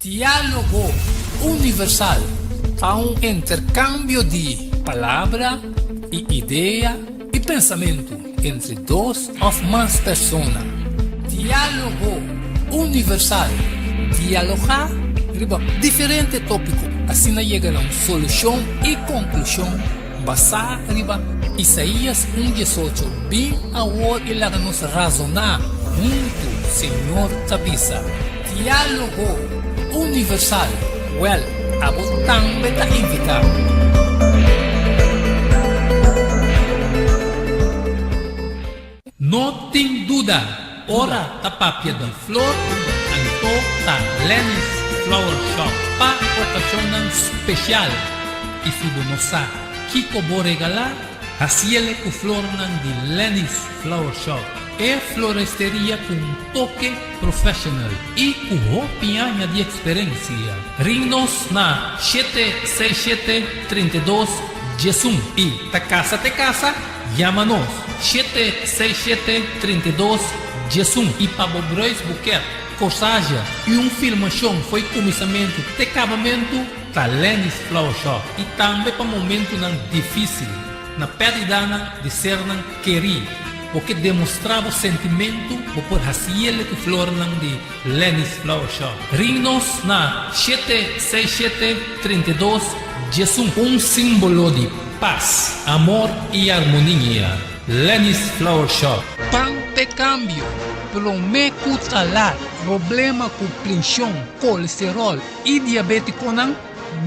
Diálogo Universal ta un interkambio di palabra i idea i pensamentu entre dos òf mas persona. Diálogo Universal, Dialogá riba diferente tópiko asina yega na un solushon i konklushon basá riba Isaías un diesocho, Bin awor i laga nos razoná huntu, Señor ta bisa. Diálogo Universal, Wèl, abo tambe ta invitá. No tin duda, ora ta papia di flor, anto ta Lenny's Flower Shop pa okashonnan spesial. I si bo no sa kiko bo regalá, hasiele ku flornan di Lenny's Flower Shop, e floresteria ku un toke professional i ku hopi aña di eksperensia. Ring nos na 767 32 11 i ta kasa te kasa, yama nos 767 32 11 i pa bo bruidsboeket, korsazje i un filmashon fo'i kuminsamentu te kabamentu ta Lenny's Flower Shop i tambe pa momentunan difísil na pèrdidanan di sernan kerí. Bo ke demostrá bo sentimentu, bo por hasiele ku flornan di Lenny's Flower Shop. Ring nos na 767 32 11. Un símbolo di pas, amor i armonia. Lenny's Flower Shop. Pan p'e kambio, promé ku ta lat. Problema ku prenshon, kolesteròl i diabétikonan,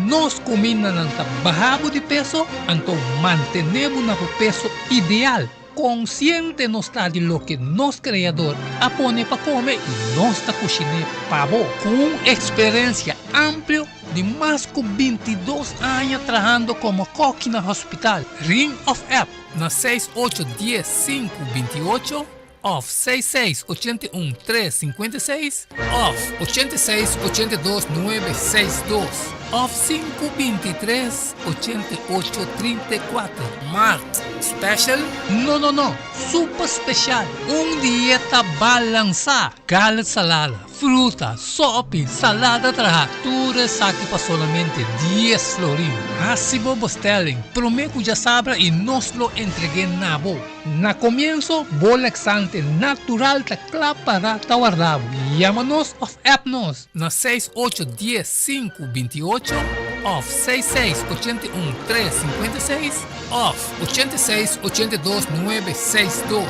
nos kumindanan ta baha bo di peso, anto mantené bo na bo peso ideal. Konsiente nos ta di loke nos Kreador a pone pa kome i nos ta kushiné pa bo. Ku un eksperensia amplio di mas ku 22 aña trahando komo kòki na hospital, ring òf app na seis ocho dies sinku binti ocho òf seis seis 81 3 56 òf 86 82 nuebe seis dos òf sinku 23 88 34. Mart special? No no no, super special! Un dieta balansá, garlic salada, fruta, sopi, salada trahá, tur esaki pa solamente 10 florin. Hasi bo bestelling promé ku djasabra i nos lo entreg'é na bo. Na komienso, bo laxante natural ta kla pará ta warda bo. Yama nos òf app nos na 6 8 10 5 28 òf 6 6 81 3 56 òf 86 82 9 6 2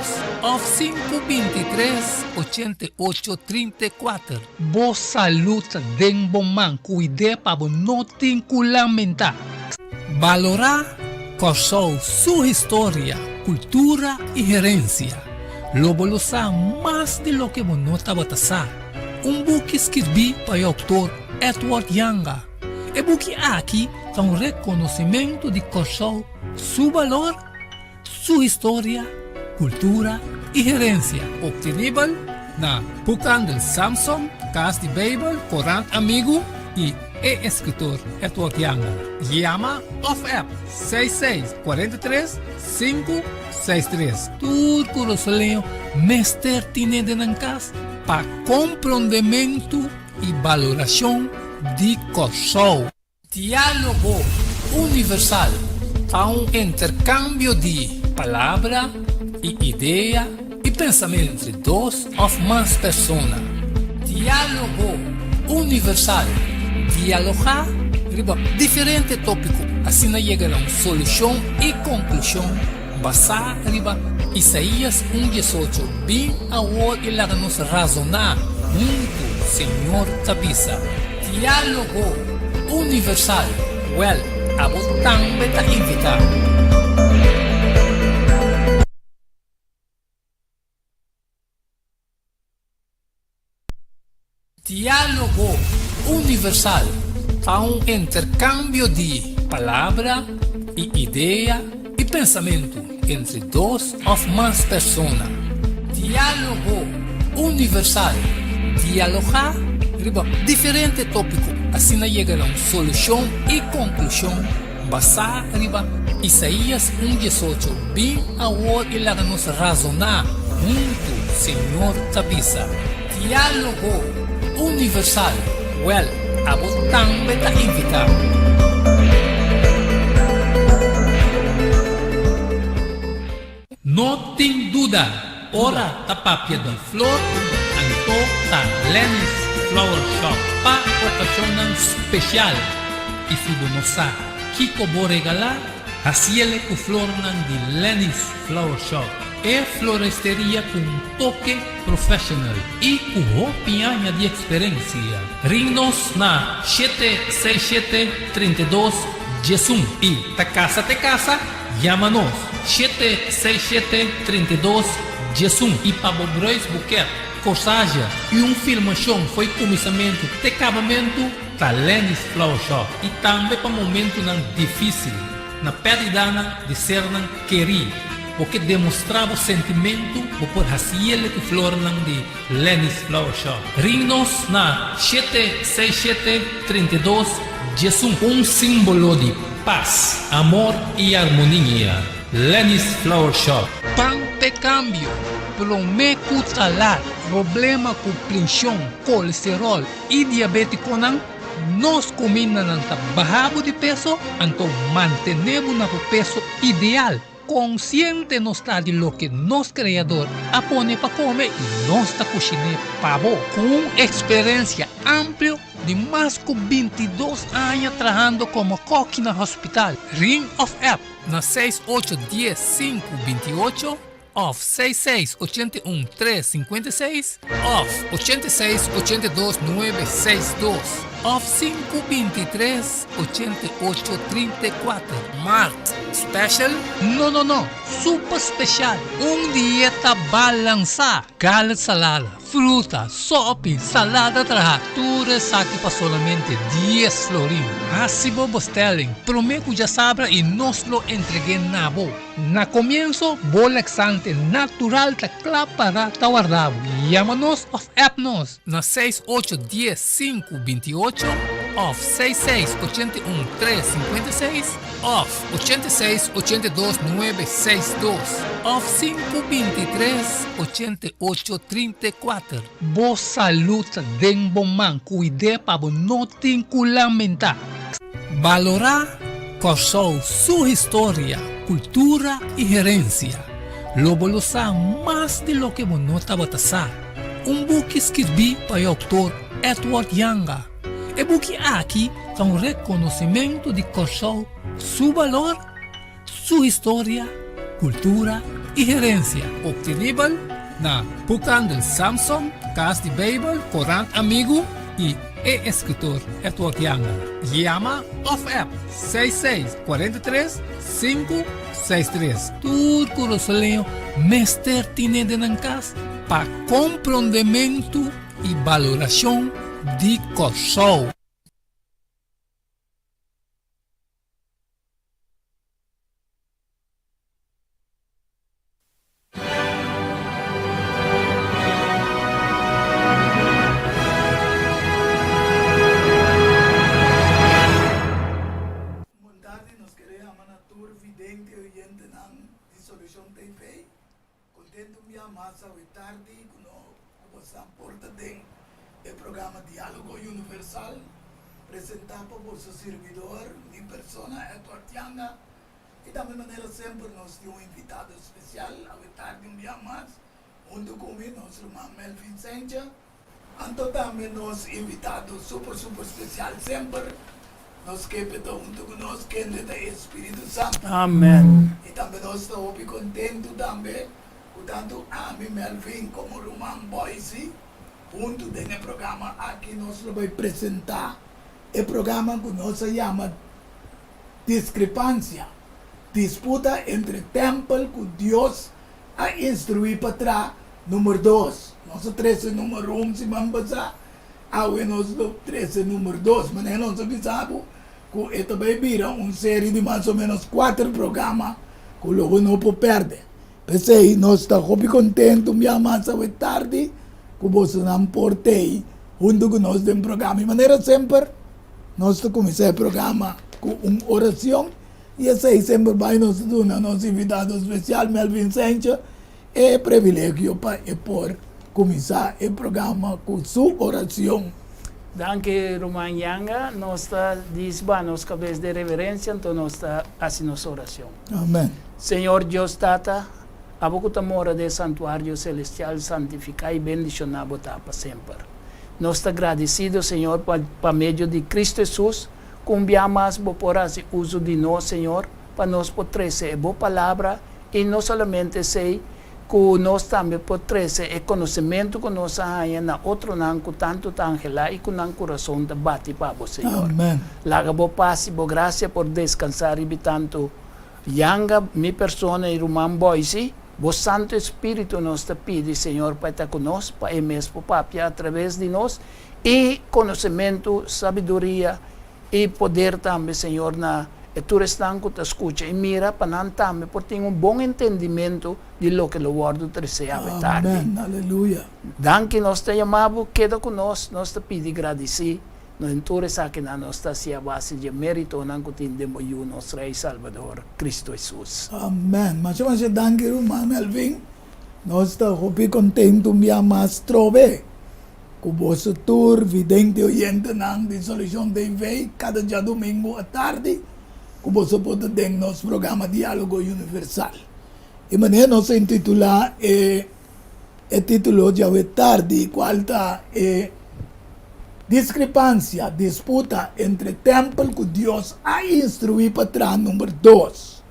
òf 5 23 88 34. Bo salú ta den bo man, kuid'é pa bo no tin ku lamentá. Balorá Kòrsou su historia, kultura i herensia. Lo bo lo sa mas di loke bo no tabata sa. Un buki skirbí pa e outor Edward Janga. E buki aki ta un rekonosimentu di Kòrsou su balor, su historia, kultura i herensia. Optenibel na Boekhandel Samson, Kas di Beibel, Korant Amigu i e eskritor Edward Janga. Yama òf app 66 43 563. Tur kurasoleño mester tine den nan kas pa komprondementu i balorashon di Kòrsou. Diálogo Universal ta un interkambio di palabra i idea i pensamentu entre dos òf mas persona. Diálogo Universal, Dialogá riba diferente tópiko asina yega na un solushon i konklushon basá riba Isaías un 18, Bin awor i laga nos razoná huntu, Señor ta bisa. Diálogo Universal, Wèl, abo tambe ta invitá. Diálogo Universal ta un interkambio di palabra i idea i pensamentu entre dos òf mas persona. Diálogo Universal, Dialogá riba diferente tópiko asina yega na un solushon i konklushon basá riba Isaías un 18, Bin awor i laga nos razoná huntu, Señor ta bisa. Diálogo Universal, Wèl, Abo tambe ta invitá. No tin duda, ora ta papia di flor, anto ta Lenny's Flower Shop pa okashonnan spesial. I si bo no sa kiko bo regalá, hasiele ku flornan di Lenny's Flower Shop, e floresteria ku un toke professional i ku hopi aña di eksperensia. Ring nos na 767 32 11 i ta kasa te kasa, yama nos 767 32 11 i pa bo bruidsboeket, corsage i un filmashon fo'i kuminsamentu te kabamentu ta Lenny's Flower Shop i tambe pa momentunan difísil na pèrdidanan di sernan kerí. Bo ke demostrá bo sentimentu, bo por hasiele ku flornan di Lenny's Flower Shop. Ring nos na shete seis shete 32 11. Un símbolo di pas, amor i armonia. Lenny's Flower Shop. Pan p'e kambio, promé ku ta lat. Problema ku prenshon, kolesteròl i diabétikonan, nos kumindanan ta baha bo di peso, anto mantené bo na bo peso ideal. Konsiente nos ta di loke nos Kreador a pone pa kome i nos ta kushiné pa bo. Ku un eksperensia amplio di mas ku 22 aña trahando komo kòki na hospital, ring òf app na seis ocho dies sinku 28 òf seis seis 81 tres 56 òf 86 82 nuebe seis dos òf sinku 23 88 34. Mart special? No no no, super special! Un dieta balansá, gala salada, fruta, sopi, salada traha, tur esaki pa solamente dies florin. Hasi bo bestelling promé ku djasabra i nos lo entreg'é na bo. Na komienso, bo laxante natural ta kla para ta warda bo. Yama nos òf app nos na seis ocho dies sinku 28 òf seis seis 81 tres 56 òf 86 82 nuebe seis dos òf sinku 23 88 34. Bo salud ta den bo man, kuid'é pa bo no tin ku lamentá. Balorá Kòrsou su historia, kultura i herensia. Lo bo lo sa mas di loke bo no tabata sa. Un buki skirbí pa e outor Edward Janga. E buki aki ta un rekonosimentu di Kòrsou su balor, su historia, kultura i herensia. Optenibel na Boekhandel Samson, Kas di Beibel, Korant Amigu i e eskritor Edward Janga. Yama òf app 66 43 563. Tur kurasoleño mester tine den nan kas pa komprondementu i balorashon di Kòrsou. Bon tardi, nos kere yama na tur vidente y oyentenan di Solucion TV. Contento un bia mas awe tardi cu no cu boso por ta den e programa Dialogo Universal presenta pa boso sirbidor, mi persona Edward Janga y tambe manera semper nos tin un invitado especial awe tardi un bia mas hunto cu mi nos ruman Melvin Sencha. Anto tambe nos invitado super super special semper nos ke p'e ta hunto cu nos kende ta e Spiritu Santo. Amen. Y tambe nos ta hopi contento tambe cu tanto ami Melvin como ruman Boysie hunto den e programa aki nos lo bay presenta e programa cu nos a yama Discrepancia, Disputa entre Tempel cu Dios a instruí pa tra number dos. Nos a trese number un siman pasá, awe nos lo trese number dos. Manera nos a bisa bo ku e ta bai bira un seri di mas o ménos kuater programa ku lo bo no por pèrdè. P'esei nos ta hopi kontentu un bia mas awe tardi ku bosonan por t'ei huntu ku nos den programa. I manera semper nos ta kuminsá e programa ku un orashon. I esei semper bai nos ta duna nos invitado spesial Melvin Sencho e previlegio pa e por kuminsá e programa ku su orashon. Danki ruman Yanga, nos ta disba nos kabes den reverencia anto nos ta hasi nos oracion. Amen. Señor Dios Tata, abo ku ta mora den e santuario celestial santifica y bendiciona bo ta pa semper. Nos ta gradecido Señor pa pa medio di Cristo Jesus ku un bia mas bo por hasi uso di nos Señor pa nos por trece e bo palabra y no solamente esey ku nos tambe por trese e konosementu ku nos a haña na otronan ku tantu ta anhelá i ku nan kurason ta bati pa bo, Señor. Amen. Laga bo pas i bo grasia por deskansá riba tantu yanga, mi persona i ruman Boise. Bo Santu Espíritu nos ta pidi, Señor, pa e ta ku nos, pa e mes por papia atraves di nos, i konosementu, sabiduria, I poder tambe, Señor, na e tur esnan ku ta skucha i mira, pa nan tambe por tin un bon entendimentu di loke lo wòrdu tresé awe tardi. Amen. Aleluya. Danki nos ta yama bo, keda ku nos, nos ta pidi gradisí no den tur esakinan nos ta hasi a base dje méritonan ku tin den bo Yu, nos Rei Salbador, Kristu Hesus. Amen. Masha masha danki ruman Melvin. Nos ta hopi kontentu un bia mas trobe. Ku boso tur vidente oyentenan di Solucion TV kada djadumingu atardi ku boso por ta den nos programa Dialogo Universal. E manera nos a intitulá e e titulo djawe tardi kual ta e Diskrepansia, disputa entre tèmpel ku Dios a instruí pa traha number dos.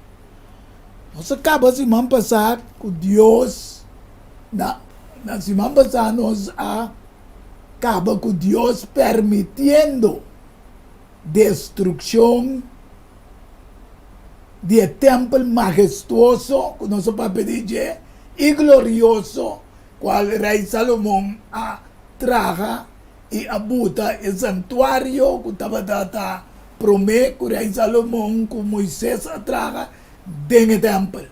Nos a kaba siman pasá ku Dios na na siman pasá nos a kaba ku Dios permitiendo destrukshon di e tèmpel mahestuoso ku nos a papia di dje i glorioso kual Rei Salomon a traha i a buta e santuario ku tabata ta promé ku Rei Salomon ku Moises a traha den e tèmpel.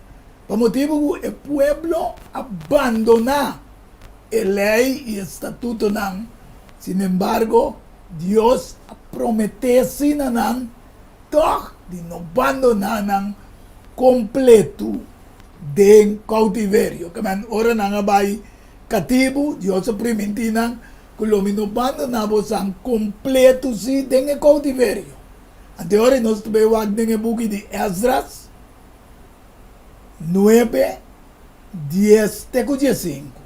Pa motibu ku e pueblo a bandoná e lei i e statutonan, sinembargo, Dios a prometé si na nan tòg di no bandoná nan kompletu den koutiverio. Ke men, ora nan a bai katibu, Dios a primintí nan ku lo mi no bandoná bosan kompletu sí den e koutiverio. Ante ora nos ta bai wak den e buki di Esdras nuebe, dies te ku diesinku.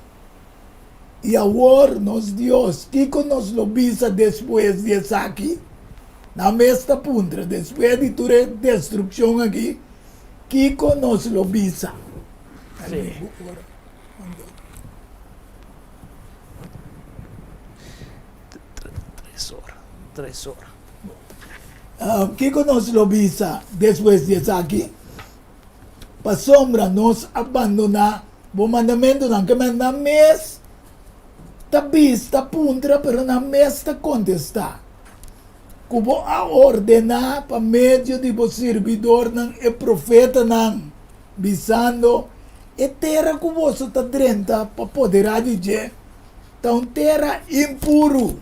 I awor, nos Dios, kiko nos lo bisa despues di esaki? Nan mes ta puntra, despues di tur e destrukshon aki, kiko nos lo bisa? Sí. Tres ora, tres ora. Kiko nos lo bisa despues di esaki? Pasobra nos a bandoná bo mandamentunan. Ke men nan mes ta bisa, ta puntra, pero nan mes ta kontestá ku bo a ordená pa medio di bo sirbidornan e profetanan, bisando, E tera ku boso ta drenta pa poderá di dje ta un tera impuru.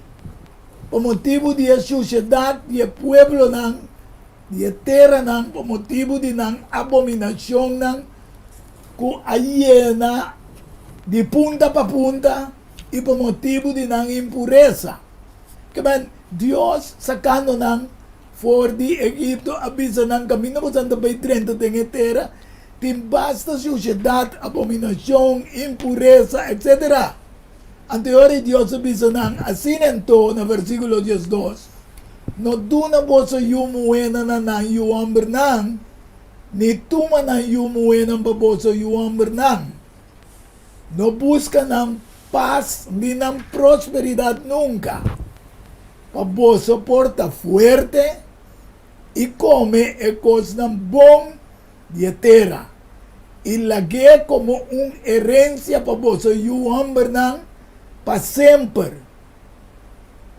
Pa motibu di e shushedat di e pueblonan di e teranan, pa motibu di nan abominashonnan ku a yena di punta pa punta i pa motibu di nan impuresa. Kiben Dios sakando nan for di Egipto a bisa nan, Kaminda boso ta bai drenta den e tera, tin basta shushedat, abominashon, impuresa, etsetera. Anto e ora Dios a bisa nan asina anto na versíkulo diesdos, No duna boso yu muhénan na nan yu hòmbernan, ni tuma nan yu muhénan pa boso yu hòmbernan. No buska nan pas ni nan prosperidat nunka, pa boso por ta fuerte i kome e kosnan bon di e tera, i lag'é komo un herensia pa boso yu hòmbernan pa semper.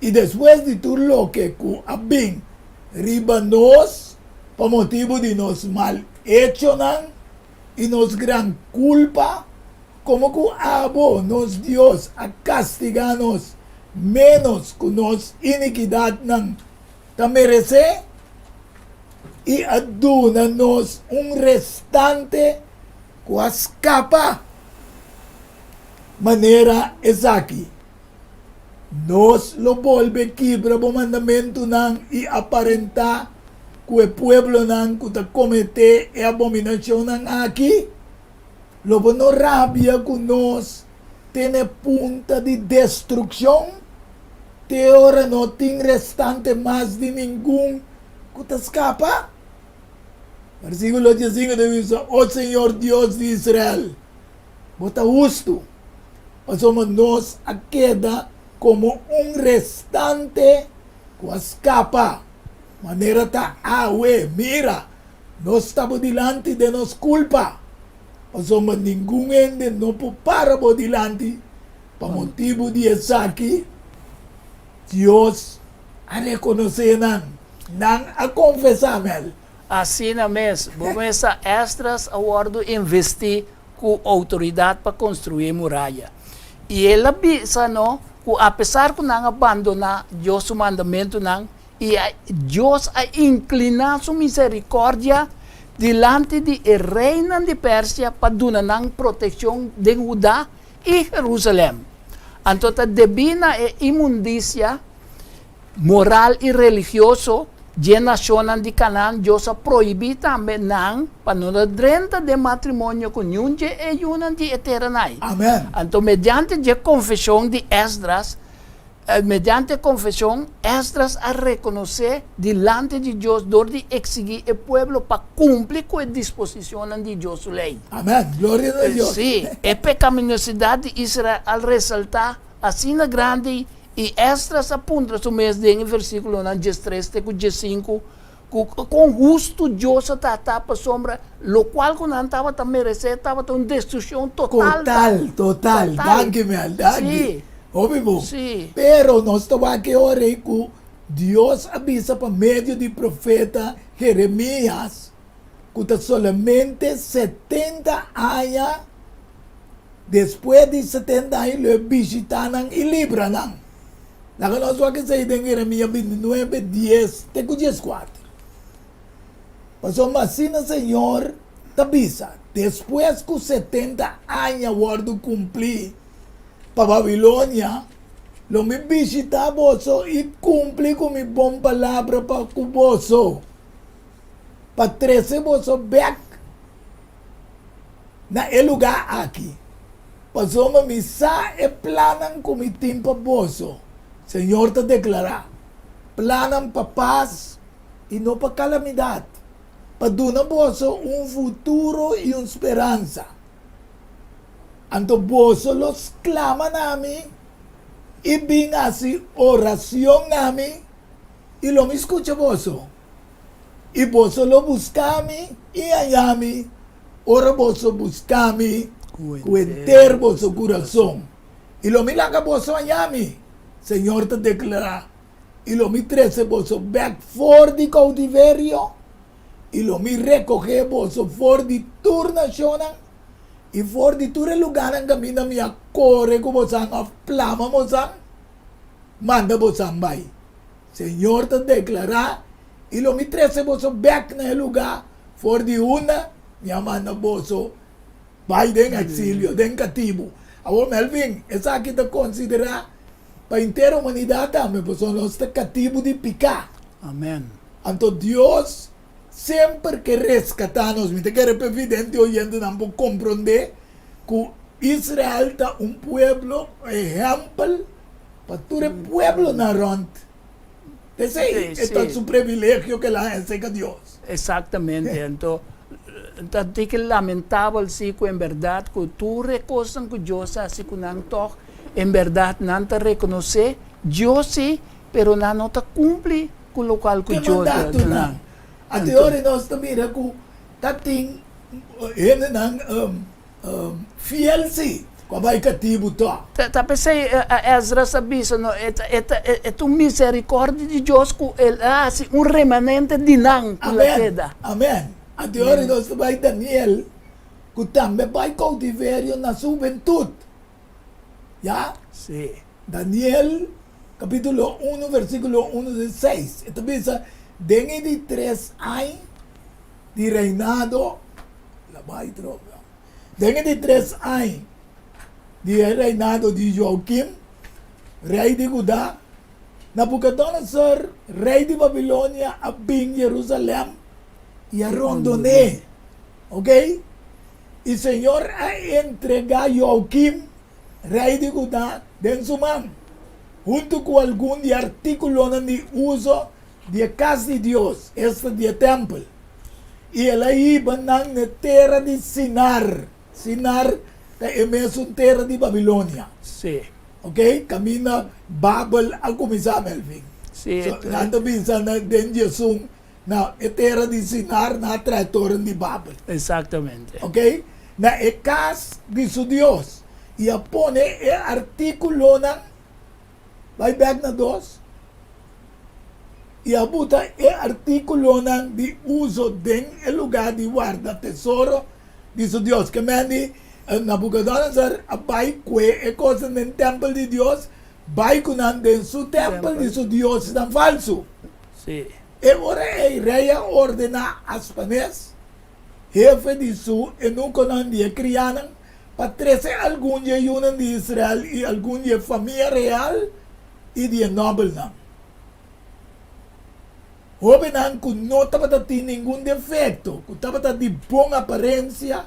I despues di tur loke ku a bin riba nos pa motibu di nos mal echonan i nos gran kulpa, komo ku abo, nos Dios, a kastigá nos ménos ku nos inikidatnan ta meresé, i a duna nos un restante ku a skapa manera esaki. Nos lo bolbe kibra bo mandamentunan i aparentá ku e pueblonan ku ta kometé e abominashonnan aki? Lo bo no rabia ku nos te na e punta di destrukshon, te ora no tin restante mas di ningun ku ta skapa? Versíkulo diesinku ta bisa, O señor Dios di Israel, bo ta hustu, pasobra nos a keda komo un restante ku a skapa, manera ta awe. Mira, nos ta bo dilanti den nos kulpa, pasobra ningun hende no por para bo dilanti. Pa motibu di esaki, Dios a rekonosé nan, nan a konfesá mel. Asina mes, bo mesa Esdras a wòrdu investí ku outoridat pa konstruí e muraya. I el a bisa no ku apesar ku nan a bandoná Dios su mandamentunan i Dios a inkliná su miserikòrdia dilanti di e reinan di Persia pa duna nan protekshon den Hudá i Jerusalèm. Anto ta debí na e inmundisia moral i religioso dje nashonnan di Kanaan, Dios a prohibí tambe nan pa no ta drenta den matrimonio ku niun dje e yunan di e teranan ei. Amen. Anto mediante dje konfeshon di Esdras, Mediante konfeshon, Esdras a rekonosé dilanti di Dios dor di eksigí e pueblo pa kumpli ku e disposishonnan di Dios su Lei. Amèn! Gloria na Dios! Sí, e pekaminosidad di Israel a resaltá asina grandi i Esdras a puntra su mes den e versíkulonan diestres te ku diesinku ku kon hustu Dios a tratá pasobra lokual ku nan tabata meresé tabata un destrukshon total. Total, total. Danki Mel, danki. Sí. Hopi bon. Sí. Pero nos ta wak e ora ei ku Dios a bisa pa medio di profeta Jeremias ku ta solamente setenta aña despues di setenta aña lo e bishitá nan i libra nan. Laga nos wak esei den Jeremias bintinuebe, dies te ku dieskuater. Pasobra asina Señor ta bisa, Despues ku setenta aña wòrdu kumplí pa Babilonia, lo mi bishitá boso i kumpli ku mi bon palabra pa ku boso, pa trese boso bèk na e lugá aki. Pasobra mi sa e plannan ku mi tin pa boso, Señor ta deklará, plannan pa pas i no pa kalamidat, pa duna boso un futuro i un speransa. Anto boso lo sklama na mi i bin hasi oracion na mi, i lo mi skucha boso. I boso lo buska mi i haña mi, ora boso buska mi ku henter boso kurason. I lo mi laga boso haña mi, Señor ta deklará, i lo mi trese boso bèk for di koutiverio, i lo mi rekohé boso for di tur nashonnan i for di tur e lugánan kaminda mi a kore ku bosan òf plama bosan, manda bosan bai. Señor ta deklará, i lo mi trese boso bèk na e lugá for di unda mi a manda boso bai den eksilio, den katibu. Awor, Melvin, esaki ta konsiderá pa henter humanidat tambe, pasobra nos ta katibu di piká. Amèn. Anto Dios semper ke reskatá nos. Mi ta kere pa e vidente oyentenan por komprondé ku Israel ta un pueblo ehèmpel Pa tur e pueblonan rònt. P'esei e ta su privilegio ku el a haña serka Dios. Eksaktamente. Anto, ta tiki lamentabel si ku en bèrdat ku tur e kosnan ku Dios a hasi ku nan tòg, en bèrdat nan ta rekonosé Dios si, pero nan no ta kumpli ku lokual ku Ku e Dios a mandatonan. nan. Anto e ora nos ta mira ku ta tin hendenan Fiel si, ku a bai katibu tòg. Ta p'esei Esdras a bisa, No, e ta, e ta, e ta un miserikòrdia di Dios ku el a hasi un remanente di nan ku la keda. Amen. Anto e ora nos ta bai Daniel, ku tambe bai koutiverio na su hubentut. Ya? Sí. Daniel, kapítulo unu, versíkulo unu te seis, e ta bisa, Den e di tres aña di reinado, la bai trobe. Den e di tres aña di e reinado di Joakim, rei di Huda, Nabukodonosor, rei di Babilonia, a bin Jerusalèm i a rondon'é. Oke? I señor a entregá Joakim, rei di Huda, den su man, huntu ku algun di e artíkulonan di uso di e kas di Dios, esta di e tèmpel, i el a hiba nan n'e tera di Sinar. Sinar ta e mesun tera di Babilonia. Sí. Ok, kaminda Babel a kuminsá, Melvin. Sí. So, nan ta bisa na den diesun, na e tera di Sinar nan a traha e toren di Babel. Exactamente. Ok, na e kas di su Dios, i a pone e artíkulonan, bai bèk na dos, i a buta e artíkulonan di uso den e lugá di warda tesoro di su Dios. Ke men di Nabucodonosor a bai kue e kosnan den tèmpel di Dios, bai ku nan den su tèmpel di su diosnan falsu. Sí. E ora ei rei a ordená Aspanes, hefe di su enukonan di e krianan, pa trese algun di e yunan di Israel i algun di e famia real i di e nòbelnan. Hóbennan ku no tabata tin ningun defekto, ku tabata di bon aparensia,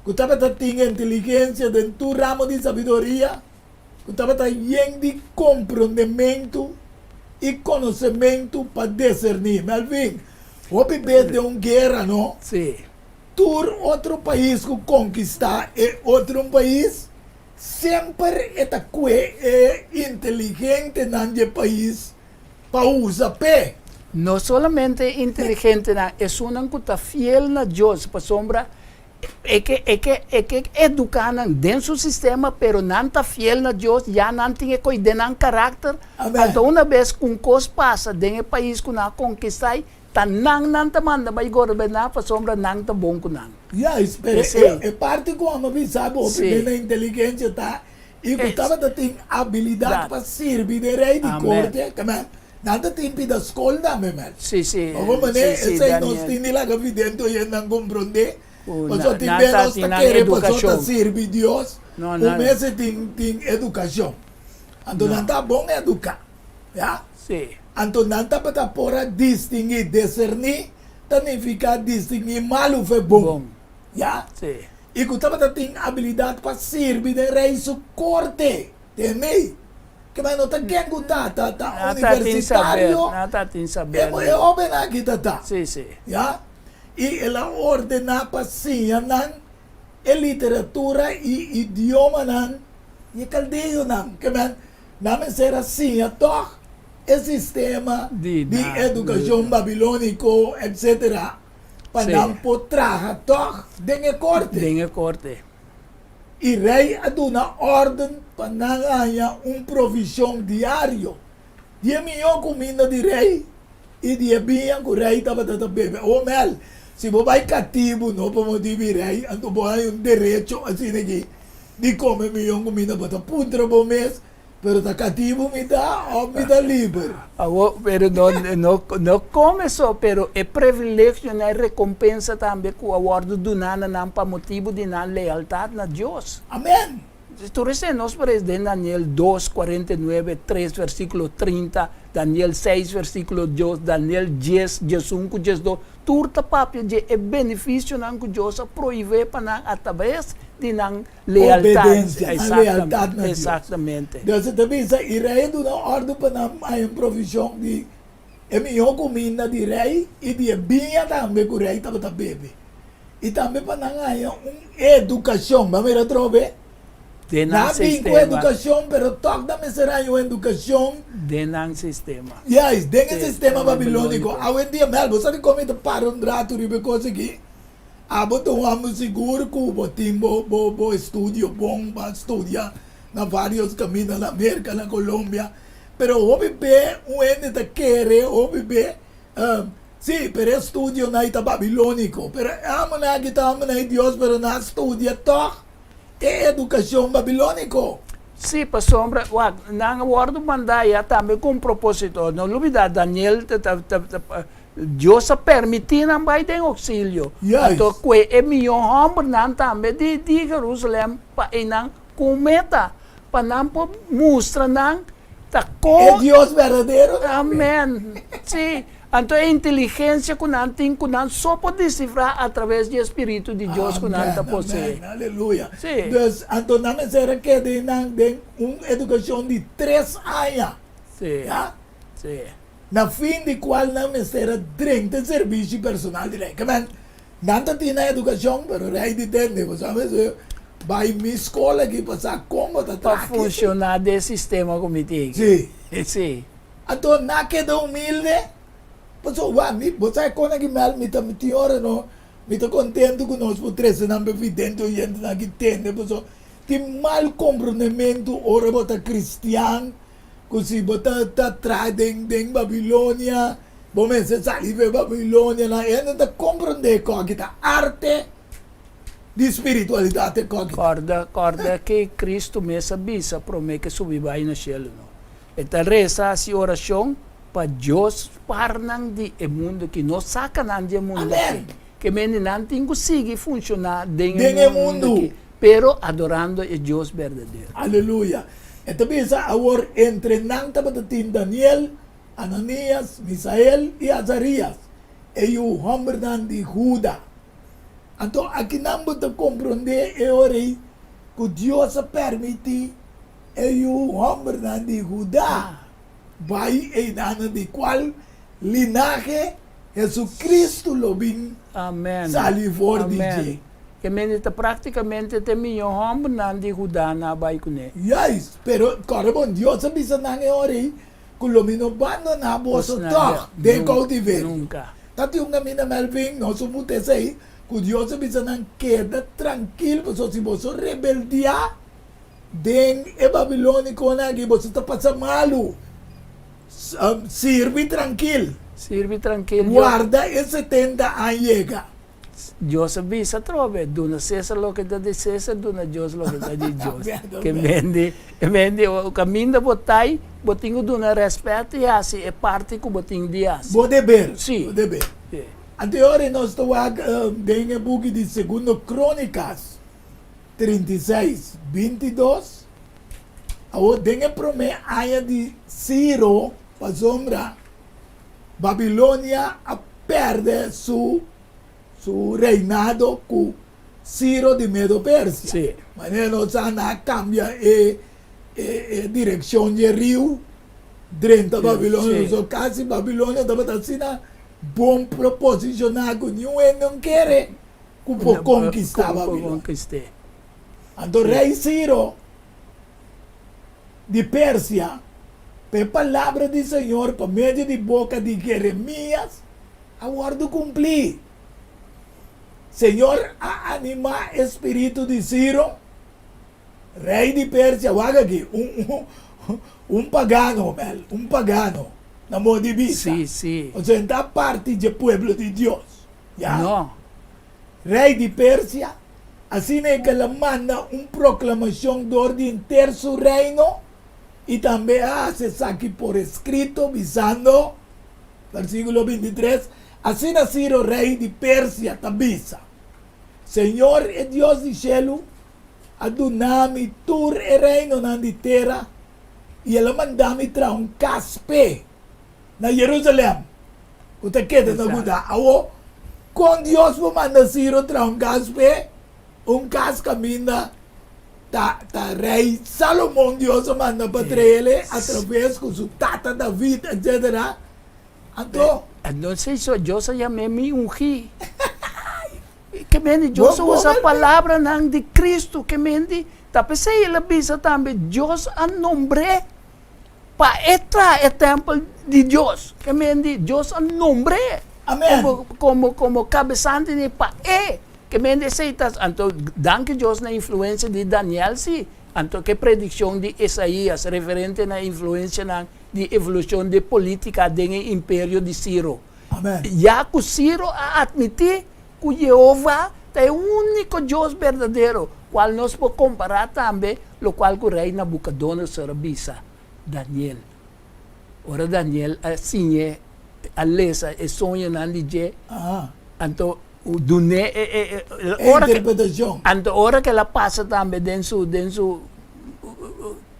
ku tabata tin inteligensia den tur ramo di sabiduria, ku tabata yen di komprondementu i konosementu pa diserní. Melvin, hopi bes den un guera, no? Sí. Tur otro pais ku konkistá e otro un pais, semper e ta kue e inteligentenan di e pais pa usa p'e. No solamente e inteligentenan, esunnan ku ta fiel na Dios, pasobra e ke e ke e ke eduká nan den su sistema, pero nan ta fiel na Dios, ya nan tin e kos den nan karakter. Amen. Anto una bes ku un kos pasa den e pais ku nan a konkistá, ta nan nan ta manda bai gorbená pasobra nan ta bon ku nan. Juist, pero P'esei. e parti ku amo bisa bo hopi Sí. bena inteligensia ta I ku tabata tin abilidat pa sirbi den rei di korte, amen, nan ta tin pida skol tambe, mel. Ova manera esei nos tin di laga vidente oyentenan komprondé, pasobra tin bes nos ta kere pasobra ta sirbi Dios, un mester tin tin edukashon. Anto nan ta bon eduká, ya. Anto nan tabata por a distinguí, deserní ta nifiká distinguí malu fe bon, ya. I ku tabata tin abilidat pa sirbi den rei su korte. Tende? Ke men no ta ken ku ta, ta, ta universitario. E hoben aki ta ta. Ya? I el a ordená pa siña nan e literatura i idiomanan di e kaldeonan. Ke men nan mester a siña tòg e sistema di edukashon babilóniko, etsetera. Pa nan por traha tòg den e korte. Den e korte. I rei a duna órden pa nan haña un provishon diario di e mihó kuminda di rei i di e biña ku rei tabata ta bebe. O Mel, si bo bai katibu no pa motibu di rei, anto bo haña un derecho asina aki di kome mihó kuminda. Bo ta puntra bo mes Pero ta katibu mi ta òf mi ta liber? Awor, pero no, no, no kome so, pero e privilegionan, e rekompensa tambe ku a wòrdu duná na nan pa motibu di nan lealtat na Dios. Amèn! Tur esei nos por es den Daniel dos, 49, tres, versíkulo 30, Daniel seis, versíkulo dos, Daniel dies, 11 ku 12. Tur ta papia dje e benefisionan ku Dios a prohibé pa nan atraves di nan Lealtad. Obedensia, nan lealtad na Dios. Exactamente. Dios ta bisa, i rei a duna òrdu pa nan haña un provishon di e mihó kuminda di rei i di e biña tambe ku rei tabata bebe, i tambe pa nan haña un edukashon. Bo a mira atrobe? Den nan Nan a bin ku sistema. edukashon, pero tòg nan mester haña un edukashon. Den nan sistema. Juist, den e sistema Sistema babilóniko. babilóniko. Awendia, Mel, bo sa dikon mi ta para un ratu riba e kos aki? Abo ta un hòmber sigur ku bo tin bo bo bo estudio bon, bo a studia na vários kaminda na Merka, na Colombia, pero hopi be un hende ta kere hopi be si, pero e estudionan ei ta babilóniko, pero e hòmbernan aki ta hòmbernan di Dios pero nan a studia tòg e edukashon babilóniko. Sí, pasobra, wak, nan a wòrdu mandá ayá tambe ku un propósito. No lubidá, Daniel ta ta ta Dios a permití nan bai den oksilio. Anto kue e mihó hòmbernan tambe di di Jerusalèm pa einan ku un meta, pa nan por mustra nan. Ta ko. E Dios berdadero tambe. Amen. Sí. Anto e inteligencia ku nan tin ku nan so por descifra a traves di e Spiritu di Dios ku nan ta posee. Amen, amen. Aleluya. Sí. Dus, anto nan mester a keda einan den un edukashon di tres aña. Sí. Ya? Sí. Na fin di kual nan mester a drenta e servisio personal di rei. Kemen, nan ta tin nan edukashon, pero rei di tende, bo sa mester bai mi skol aki pa sa kon bo ta Pa traha aki. funshoná den e sistema ku mi tin. Sí. Sí. Anto nan keda humilde, pasobra wak mi, bo sa e kon aki mel, mi ta mi tin ora no, mi ta kontentu ku nos por trese nan pa vidente oyentenan aki tende, pasobra tin mal komprondementu ora bo ta kristian, ku si bo ta ta traha den den Babilonia, bo mester sali for e Babilonia nan, hende ta komprondé kon aki ta arte di spiritualidat e kon aki ta. Kòrda, kòrda ke Kristu mes a bisa promé ke subi bai na shelu no. E ta resa hasi orashon pa Dios spar nan di e mundu aki, no saka nan di e mundu aki. Ke mende nan tin ku sigui funshoná den e mundu aki, pero adorando e Dios berdadero. Aleluya! E ta bisa, Awor entre nan tabata tin Daniel, Ananias, Misael i Azarias, e yu hòmbernan di Huda. Anto akinan bo ta komprondé e ora ei ku Dios a pèrmití E yu hòmbernan di Hudá bai einan di kual linahe Hesukristu lo bin sali for di dje. Ke mende ta práktikamente te mihó hòmbernan di Hudá nan a bai kuné. Juist, pero kòrda bon, Dios a bisa nan e ora ei ku lo mi no bandoná boso tòg den koutiverio. Ta tin un kaminda Melvin, nos un muta esei, ku Dios a bisa nan keda trankil pasobra si boso rebeldiá, Den e babilónikonan aki boso ta pasa malu. Sirbi trankil. Sirbi trankil. Warda e setenta aña yega. Dios a bisa atrobe, duna César loke ta di César, duna Dios loke ta di Dios. Ke mende, e mende, kaminda bo ta ei, bo tin ku duna rèspèt i hasi e parti ku bo tin di hasi. Bo deber. Sí. Bo deber. Anteori nos ta wak den e buki di Segundo Krónikas. 36, 22, Awor den e promé aña di Siro, pasobra Babilonia a pèrdè su su reinado ku Siro di Medo-Persia. Sí. Manera nos sa nan a kambia e e e direkshon di e riu drenta Babilonia. Sí. So kasi Babilonia tabata asina bon proposishoná ku niun hende no kere ku por konkistá Babilonia. Anto rei Siro di Persia, pa e palabra di Señor pa medio di boka di Jeremias a wòrdu kumplí. Señor a animá e spiritu di Siro, rei di Persia, wak aki, un, un pagano, Mel, un pagano, na modo di bisa. Sí, sí. Osea, e ta parti dje pueblo di Dios. Ya. No. Rei di Persia, asina e ke la manda un proklamashon dor di henter su reino, i tambe a hasi esaki por eskrito, bisando, Versíkulo 23, Asina Siro, rei di Persia, ta bisa, Señor, e Dios di shelu, a duna mi tur e reinonan di tera, i el a manda mi traha un kas p'e na Jerusalèm. Ku ta keda na Judá. Awor, kon Dios por manda Siro traha un kas p'e? Un kas kaminda ta ta rei Salomon Dios a manda pa trael a traves ku su tata David, etsetera. Anto. Entonces Dios a yam'é mi ungí. Ke mende Dios a usa palabranan di Cristo, ke mende ta p'esei el a bisa tambe Dios a nombr'é. Pa e traha e tèmpel di Dios. Ke men di, Dios a nombr'é komo, komo, komo kabesante di pa e. Ke men di esei ta, anto danki Dios na influensia di Daniel si, anto ke predikshon di Isaías referente na influensianan di evolushon di polítika den e imperio di Siro. Ya ku Siro a atmití ku Yehova ta e úniko Dios berdadero, kual nos por kompará tambe lokual ku Rei Nabukodonosor a bisa Daniel. Ora Daniel a siñ'é a lesa e soñonan di dje, anto dun'é e e e interpretashon. Anto ora ku el a pasa tambe den su den su.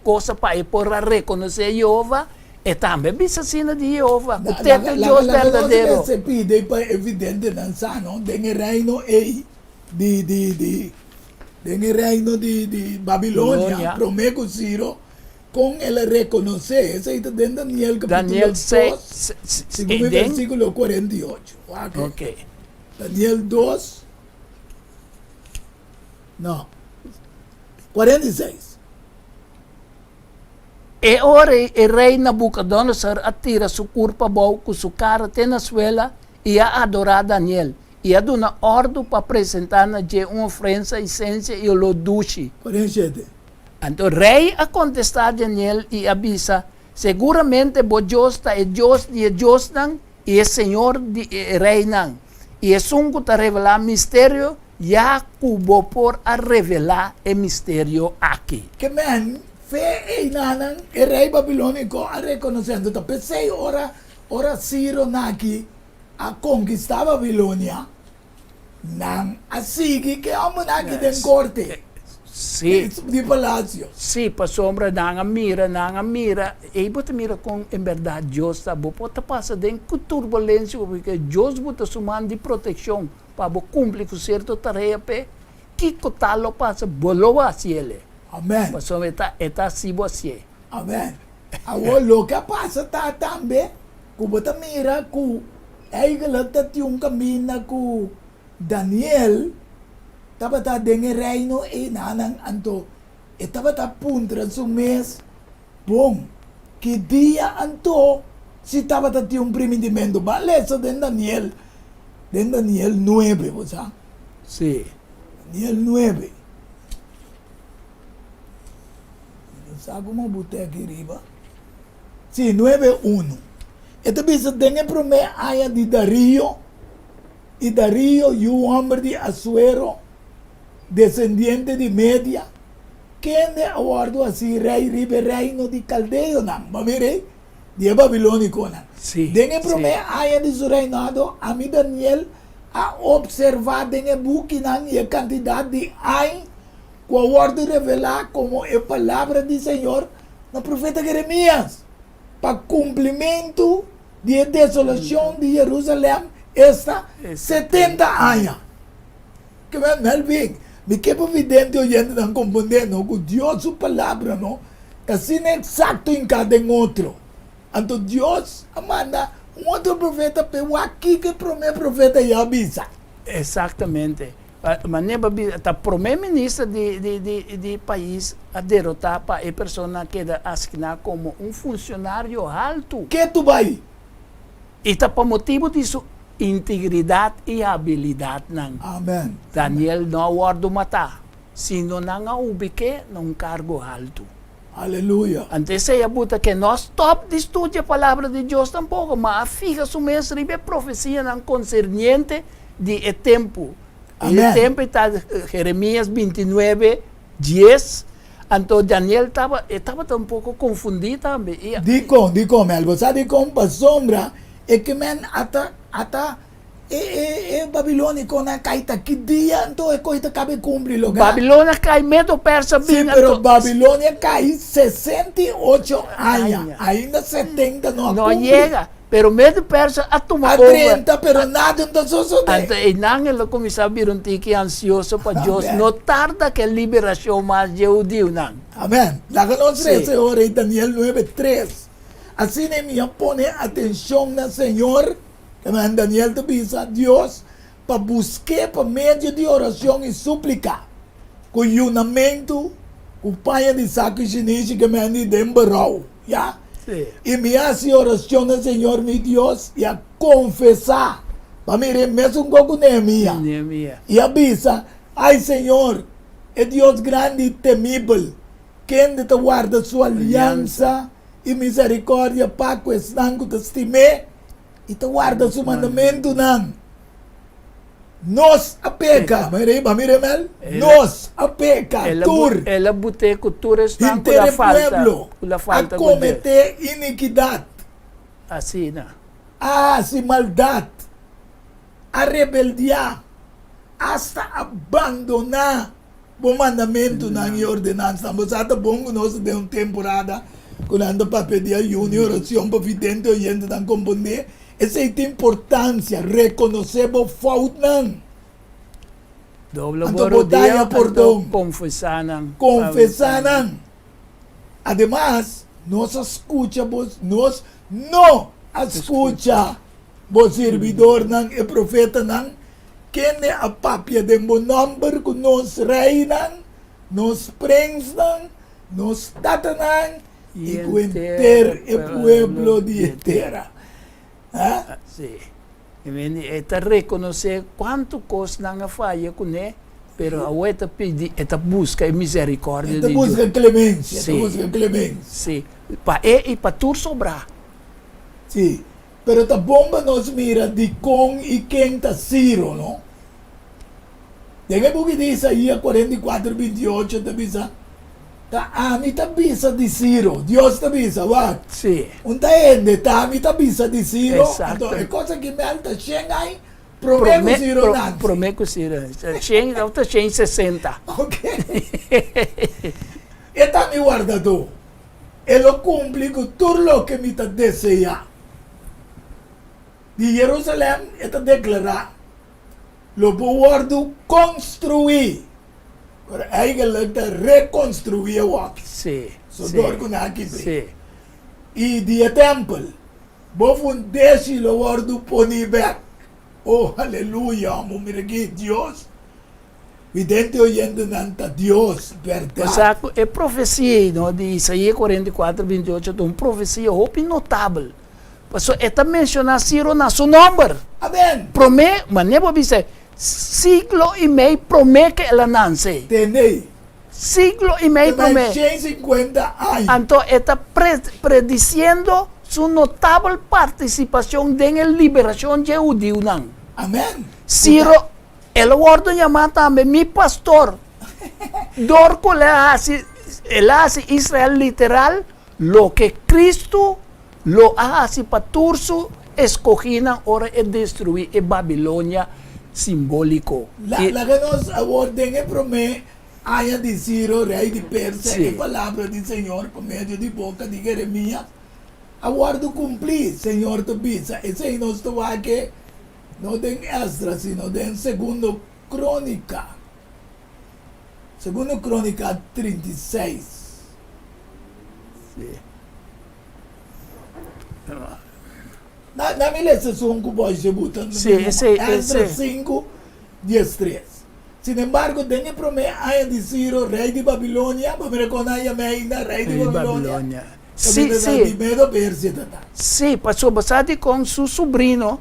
gosa pa e por a rekonosé Yehova, e tambe a bisa asina di Yehova, ku t'e ta e Dios Laga nos berdadero. mester pidi pa e videntenan sa no den e reino ei di di di den e reino di di Babilonia Babilonia. promé ku Siro kon el a rekonosé esei ta den Daniel kapítulo Daniel 6, 2 segun e den versíkulo 48 wak Ok. Daniel 2 No. 46. E ora ei e rei Nabukodonosor a tira su kurpa abou ku su kara te na suela i a adorá Daniel, i a duna òrdu pa presentá na dje un ofrensa i sensia i oló dushi. 47. Anto rei a kontestá Daniel i a bisa, Seguramente bo Dios ta e Dios di e diosnan i e Señor di e reinan, i esun ku ta revelá misterio, ya ku bo por a revelá e misterio aki. Ke men fe einanan e rei babilóniko a rekonosé. Anto ta p'esei ora ora Siro naki a konkistá Babilonia, nan a sigui ke hòmbernan aki den korte di palasio. Sí, pasobra nan a mira, nan a mira, ei bo ta mira kon en bèrdat Dios ta. Bo por ta pasa den ku turbulensia, pasobra Dios bo ta su man di protekshon pa bo kumpli ku sierto tarea p'e. Kiko tal lo pasa, bo lo hasi el. Amèn. Pasobra e ta, e ta hasi bo hasié. Amèn. Awor loke a pasa ta tambe ku bo ta mira ku Eigenlijk ta tin un kaminda ku Daniel tabata den e reino einanan, anto e tabata puntra su mes, Bon, ki dia anto si tabata tin un primintimentu? Ban lesa den Daniel, den Daniel nuebe, bo sa? Sí. Daniel nuebe. Mi no sa kuma bo ta aki riba. Sí, nuebe unu. E ta bisa den e promé aña di Darío, i Darío yu hòmber di Asuero, desendiente di Media, kende a wòrdu hasí rei riba e reino di kaldeonan, bo a mira ei? Di e babilónikonan. Sí, Den e sí. promé aña di su reinado, ami Daniel a opservá den e bukinan i e kantidat di añ ku a wòrdu revelá komo e palabra di Señor na profeta Jeremías, pa kumplimentu di e desolashon di Jerusalèm, esta, 70 aña. Ke men, Melvin, mi ke pa vidente oyentenan komprondé no ku Dios su palabra no ta asina eksakto hinká den otro. Anto Dios a manda un otro profeta p'e wak kiko e promé profeta ya a bisa. Eksaktamente. Manera bo bisa ta prome minister di di di di pais a derota pa e persona a keda asigna komo un funcionario haltu. Ke tu bai? I ta pa motibu di su integridat i habilidatnan. Amen. Daniel no a wòrdu matá, sino nan a ubik'é na un kargo haltu. Aleluya. Anto esei a buta ke no a stòp di studia Palabra di Dios tampoko, ma a fiha su mes riba e profesianan konserniente di e tempu. I e Amen. tempu ei ta Jeremias 29, 10. Anto Daniel taba, e tabata un poko konfundí tambe. I Dikon? Dikon, Mel? Bo sa dikon? Pasobra e ke men a ta, a ta E e e babiloniconan a cai ta ki dia anto e coi ta cabe cumpli loke a. Babilonia cai Medo Persa Sí, bin pero anto. Babilonia cai 68 aña, Aña. ainda 70 no a No a cumpli. yega, pero Medo Persa a tuma A over. 30, pero nada no ta sosode. Anto einan el a cuminsa bira un tiki ansioso pa Dios Amen. no tarda ke liberacion mas dje hudiunan. Amen. Laga nos Sí. resa e ora ei Daniel 9, 3. Asina mi a pone atencion na Señor. Amen. Daniel ta bisa Dios pa busk'é pa medio di oracion i súplika, ku yunamentu, ku paña di saku i shinishi ke men di den berou. Ya. Sí. I mi a hasi oracion na Señor mi Dios i a confesá, pa mira e mesun kos ku Nehemia. Nehemia. I a bisa, Ai Señor, e Dios grandi i temibel, kende ta warda su aliansa i misericordia pa ku esnan ku ta stim'é i ta warda su mandamentunan. Nos a peka, mira, mira Mel, nos a peka, tur. El a but'é ku tur esnan ku Henter la e falta, pueblo ku la a falta ku dje. kometé inikidat, Asina. a hasi maldat, a rebeldiá, asta a bandoná. Bo mandamentunan i ordenansanan. Bo sa ta bon ku nos ta den un temporada ku nan ta papia di ayuno i oracion pa vidente oyentenan kompondé. Esei tin importansia, rekonosé bo foutnan. Dobla bo Anto bo rodia daña anto pordon. konfesá nan. Konfesá nan. Ademas, nos a skucha bo, nos no a skucha bo sirbidornan, e profetanan, kende a papia den bo nòmber ku nos reinan, nos prensnan, nos tatanan i ku henter e pueblo di e tera. Ha? Sí. I men e ta rekonosé kuantu kos nan a faya kuné, pero awor e ta pidi, e ta buska e miserikòrdia E ta di Dios. buska klemensia, e ta Sí. buska klemensia. Sí. Pa e i pa tur sobrá. Sí. Pero ta bon pa nos mira dikon i ken ta Siro, no? Den e buki di Isaías 44, 28 ta bisa, Ta ami ta bisa di Siro, Dios ta bisa, wak, Sí. un ta hende, ta ami ta bisa di Siro, Exacto. anto e kos aki mel ta shen ai promé ku Siro nansi. Promé ku Siro nansi. Shen, of ta shen 60. Ok. E ta mi wardadó. E lo kumpli ku tur loke mi ta deseá. Di Jerusalèm e ta deklará, Lo bo wòrdu konstruí. Pero eigenlik ta rekonstruí awor. So dor ku nan a kibr'é. I di e tèmpel, bo fundeshi lo wòrdu poní bèk. O, aleluya! Amo mira aki, Dios Vidente oyentenan ta Dios, bèrdat. Osea ku e profesia ei no di Isaías 44, 28 ta un profesia hopi notabel, pasobra e ta menshoná Siro na su nòmber. Amen! Promé, manera bo a bisa, siglo i mei promé ku el a nanse. Tende. Siglo i mei Te mei promé. 150 aña. Anto e ta predisiendo su notabel partisipashon den e liberashon dje hudiunan. Amen! Siro El a wòrdu yamá tambe mi pastor. Dor ku el a hasi, el a hasi Israel literal loke Kristu lo a hasi pa tur su eskogínan ora e destruí e Babilonia simbóliko. La, laga nos awor den e promé aña di Siro, rei di Persia, e palabra di Señor pa medio di boka di Jeremias a wòrdu kumplí. Señor ta bisa, Esei nos ta wak e No den Esdras, sino den Segundo Crónica. Segundo Crónica 36. Sí. Na, na mi lesa esun ku bo a buta. Sí, ese, Esdras ese. 5, 13. Sin embargo, den e promé aña di Ciro, rei di Babilonia, bo mira kon nan yam'é ainda, rei di Rei di Babilonia. Babilonia. Sí, Kaminda sí. di Medo Persia ta ta. Sí, pasobra sa dikon su subrino,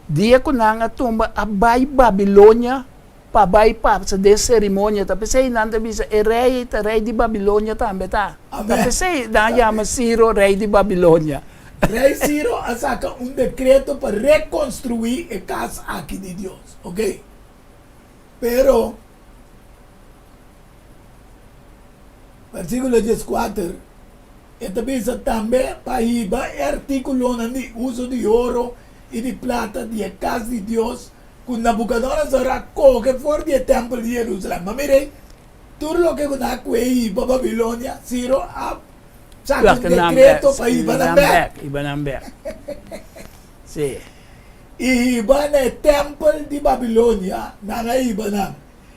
dia ku nan a tumba, a bai Babilonia pa bai pasa den serimonia. Ta p'esei nan ta bisa, E rei ei ta rei di Babilonia tambe ta. Ta Amèn. p'esei nan a yama Siro rei di Babilonia. Rei Siro a saka un dekreto pa rekonstruí e kas aki di Dios. Oke. Pero, versíkulo 14, e ta bisa tambe pa hiba e artíkulonan di uso di oro i di plata di e kas di Dios ku Nabukodonosor a kohe for di e tèmpel di Jerusalèm. Ma mira, tur loke ku nan a kue hiba Babilonia, Siro a saka un dekreto pa hiba nan bèk. Hiba nan bèk. Sí. I hiba na e tèmpel di Babilonia, nan a hiba nan.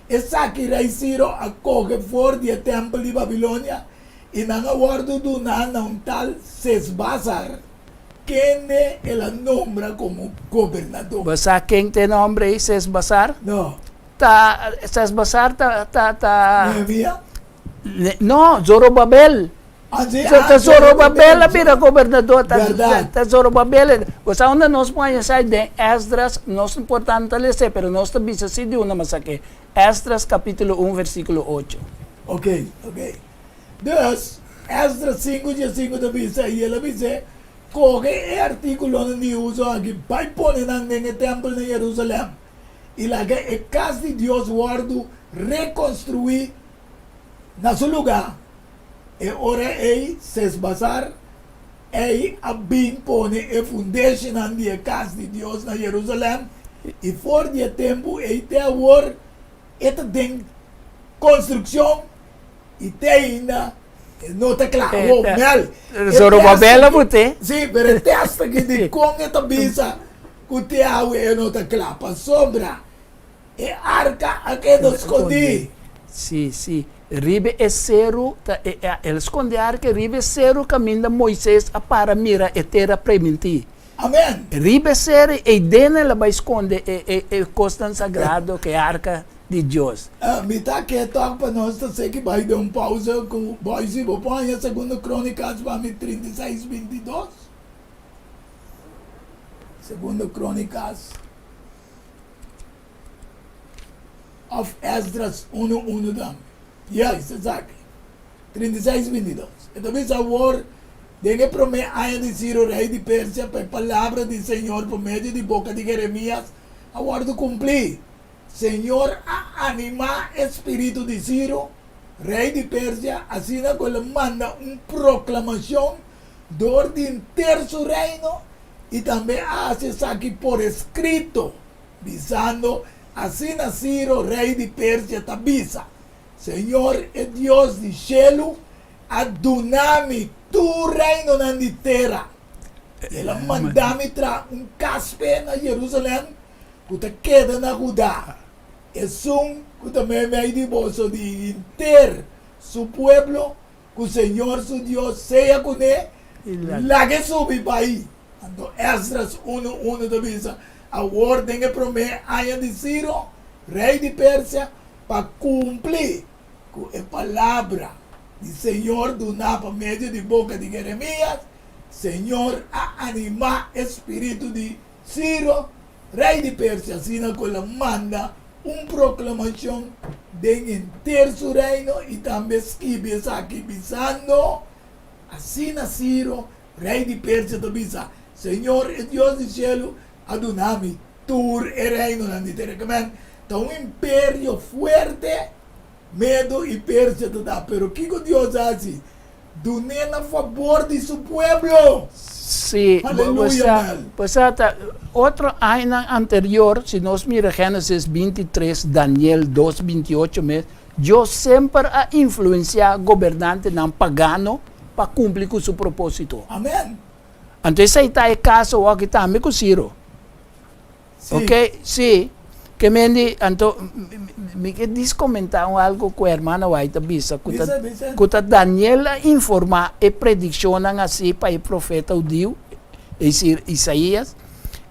Esaki rei Siro a kohe for di e tèmpel di Babilonia, i nan a wòrdu duná na un tal Sesbasar, kende el a nombra komo gobernadó. Bo sa ken ta e nòmber ei, Sesbasar? No. Ta, Sesbasar ta, ta, ta. Nehemia? No, Zorobabel. Ah, sí, Ta, ah, ta Zorobabel a bira Zorobabel. gobernador. Ta, Berdad. ta Zorobabel. Bo sa unda nos por haña esei? Den Esdras, nos no por tantu lesa, pero nos ta bisa si di unda mas aki. Esdras capítulo 1 versículo 8. Ok, ok. Dus, Esdras 5 15 ta bisa, I el a bis'é, Kohe e artíkulonan di uso aki, bai pone nan den e tèmpel na Jerusalèm, i laga e kas di Dios wòrdu rekonstruí na su lugá. E ora ei Sesbasar ei a bin pone e fundeshinan di e kas di Dios na Jerusalèm, i for di e tempu ei te awor e ta den. konstrukshon i te ainda e no ta kla. Awor Mel, e Zorobabel a but'é. Sí, pero e tèst aki dikon e ta bisa ku te awe e no ta kla? Pasobra E arka a keda skondí. Sí, sí. Riba e seru ta e, el skonde e arka riba e seru kaminda Moises a para mira e tera primintí. Amèn. Riba e seru ei den el a bai skonde e, e, e kosnan sagrado ku e arka di Dios. Mi ta ke tòg pa nos ta seki bai den un pausa ku Boise. Bo por haña Segundo Kronikas pa mi 36, 22? Segundo Kronikas. Òf Esdras unu unu tambe. Juist, esaki. 36 22. E ta bisa awor, Den e promé aña di Siro, rei di Persia, pa e palabra di Señor por medio di boka di Jeremias a wòrdu kumplí. Señor a animá e spiritu di Siro, rei di Persia, asina ku el a manda un proklamashon dor di henter su reino i tambe a hasi esaki por eskrito, bisando, Asina Siro, rei di Persia, ta bisa, Señor, e Dios di shelu, a duna mi tur reinonan di tera. El a manda mi traha un kas p'e na Jerusalèm ku ta keda na Huda. Esun ku ta meimei di boso di henter su pueblo Ku Señor su Dios sea kuné, lag'é subi bai. Anto Esdras unu unu ta bisa, Awor den e promé aña di Siro, rei di Persia, pa kumpli ku e palabra di Señor duná pa medio di boka di Jeremias, Señor a animá e spiritu di Siro, Rei di Persia asina ku el a manda un proklamashon den henter su reino i tambe skibi esaki bisando, Asina Siro, rei di Persia, ta bisa, Señor, e Dios di shelu, a duna mi tur e reinonan di tera. Kimen ta un imperio fuerte Medo i Persia ta da, pero kiko Dios a hasi? Dun'é na fabor di su pueblo. Sí, Aleluya, Mel. Pues ta otro añanan anterior, si nos mira Génesis 23, Daniel 2, 28 mes, Dios semper a influenciá gobernantenan pagano pa cumpli cu su propósito. Amén. Anto esei ta e caso awor aki tambe cu Ciro. Sí. Ok, sí. Ke men di, anto, mi ke dis komentá un algu ku hermana White a bisa, ku ta, Bisa, bisa. ku ta Daniel a informá e predikshonnan así pa e profeta hudiu, es desir, Isaías,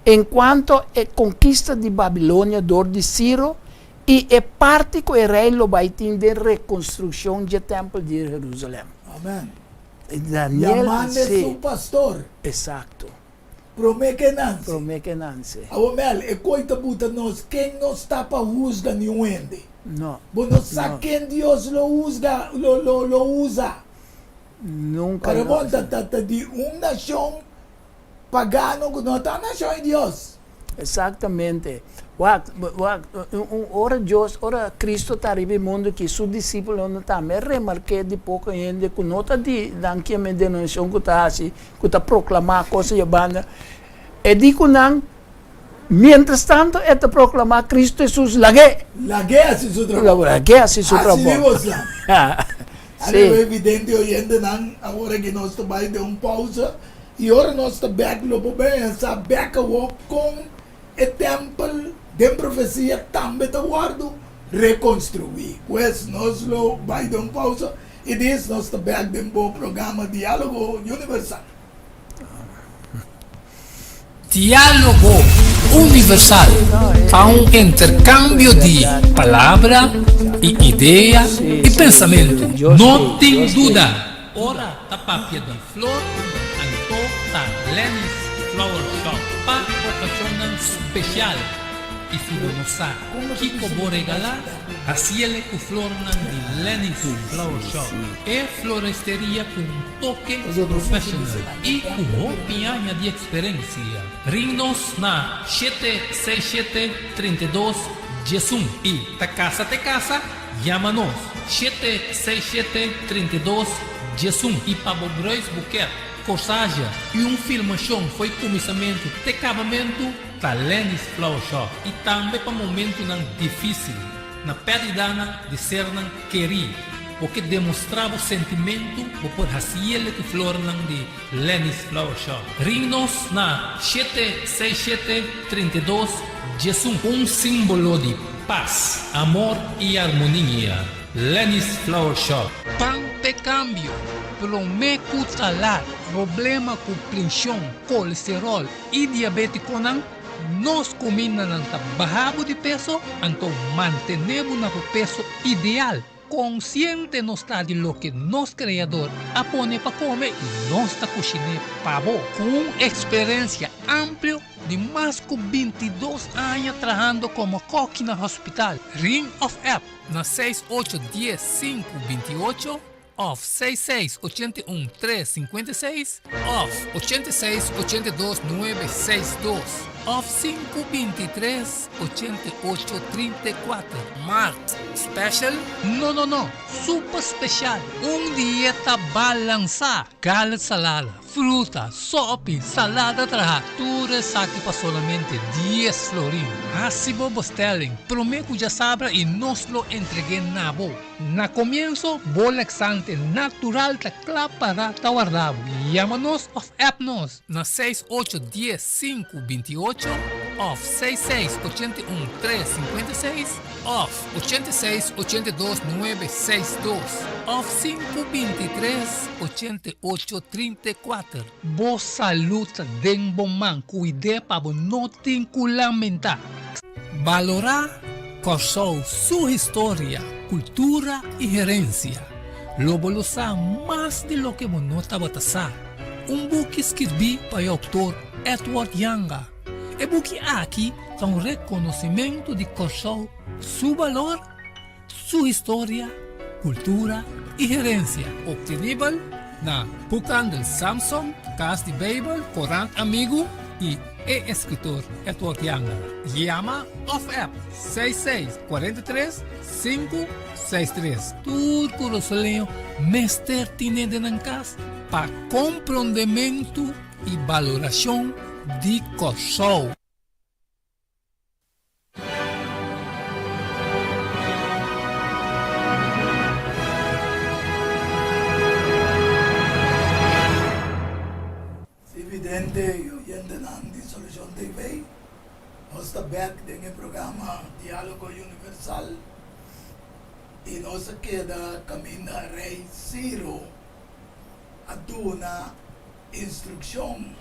en kuanto e konkista di Babilonia dor di Siro i e parti ku e rei lo bai tin den rekonstrukshon dje tèmpel di Herusalèm. Amèn. Daniel, Yamand'e sí. su pastor. Esakto. Promé ke nanse. Promé ke nanse. Awor Mel, e koi ta buta nos ken nos ta pa husga niun hende. No. Bo no sa No. ken Dios lo husga, lo, lo, lo usa. Nunka Pero no. bon, ta, ta, ta di un nashon pagano ku no ta nashon di Dios. Exactamente. Wak, wak, un ora Dios, ora Cristo ta riba e mundo aki, su discípulonan tambe a remarké di poco hende cu no ta di nan kieme denominacion cu ta haci, cu ta proclamá cosa dje banda. E di cu nan, mientras tanto e ta proclamá Cristo Jesus, lag'é! Lag'é haci su trabou. Lag'é haci su Haci trabou. di bosnan. Sí. Amigo evidente oyentenan, awor aki nos ta bai den un pausa. I ora nos ta bek lo por pensa bek awor kon e tèmpel den profesia tambe ta wòrdu rekonstruí. Pues nos lo bai den un pousa i dis nos ta bek den bo programa Diálogo Universal. Diálogo Universal ta un interkambio di palabra i idea i pensamentu. No tin duda, ora ta papia di Flor anto ta Lenny's Flower Shop pa okashonnan spesial i si bo no sa kiko bo regalá, hasiele ku flornan di Lenny's Flower Shop, e floresteria ku un toke professional i ku hopi aña di eksperensia. Ring nos na shete seis shete 32 11 i ta kasa te kasa. Yama nos, shete seis shete 32 11 i pa bo bruis buket, korsaje i un filmashon fo'i kuminsamentu te kabamentu ta Lenny's Flower Shop i tambe pa momentunan difísil. Na pèrdidanan di sernan kerí, bo ke demostrá bo sentimentu, bo por hasiel ku flornan di Lenny's Flower Shop. Ring nos na shete seis shete 32 11. Un símbolo di pas, amor i armonia. Lenny's Flower Shop. Pan p'e kambio, promé ku ta lat. Problema ku prenshon, kolesteròl i diabétikonan. Nos kumindanan ta baha bo di peso, anto mantené bo na bo peso ideal. Konsiente nos ta di loke nos Kreador a pone pa kome i nos ta kushiné pa bo. Ku un eksperensia amplio di mas ku 22 aña trahando komo kòki na hospital, ring òf app na seis ocho dies sinku 28. Òf seis seis 81 tres 56. Òf 86 82 nuebe seis dos. Òf sinku 23 88 34. Mart special? No no no, super special! Un dieta balansá! Garlic salada, fruta, sopi, salada traha, tur esaki pa solamente dies florin. Hasi bo bestelling prome ku djasabra i nos lo entreg'é na bo. Na komienso, bo laxante natural ta kla para ta warda bo. Yama nos òf app nos na seis ocho dies sinku 28 òf seis seis 81 tres 56 òf 86 82 nuebe seis dos òf sinku 23 88 34. Bo salud ta den bo man, kuid'é pa bo no tin ku lamentá. Balorá Kòrsou su historia, kultura i herensia. Lo bo lo sa mas di loke bo no tabata sa. Un buki skirbí pa e outor Edward Janga. E buki aki ta un rekonosimentu di Kòrsou su balor, su historia, kultura i herensia. Optenibel na Boekhandel Samson, Kas di Beibel, Korant Amigu i e eskritor Edward Janga. Yama òf app 66 43 563. Tur Kurasoleño mester tine den nan kas pa komprondementu i balorashon di Kòrsou. Si vidente y oyentenan di Solucion TV, nos ta bek den e programa Dialogo Universal y nos a keda caminda Rey Ciro a duna instruccion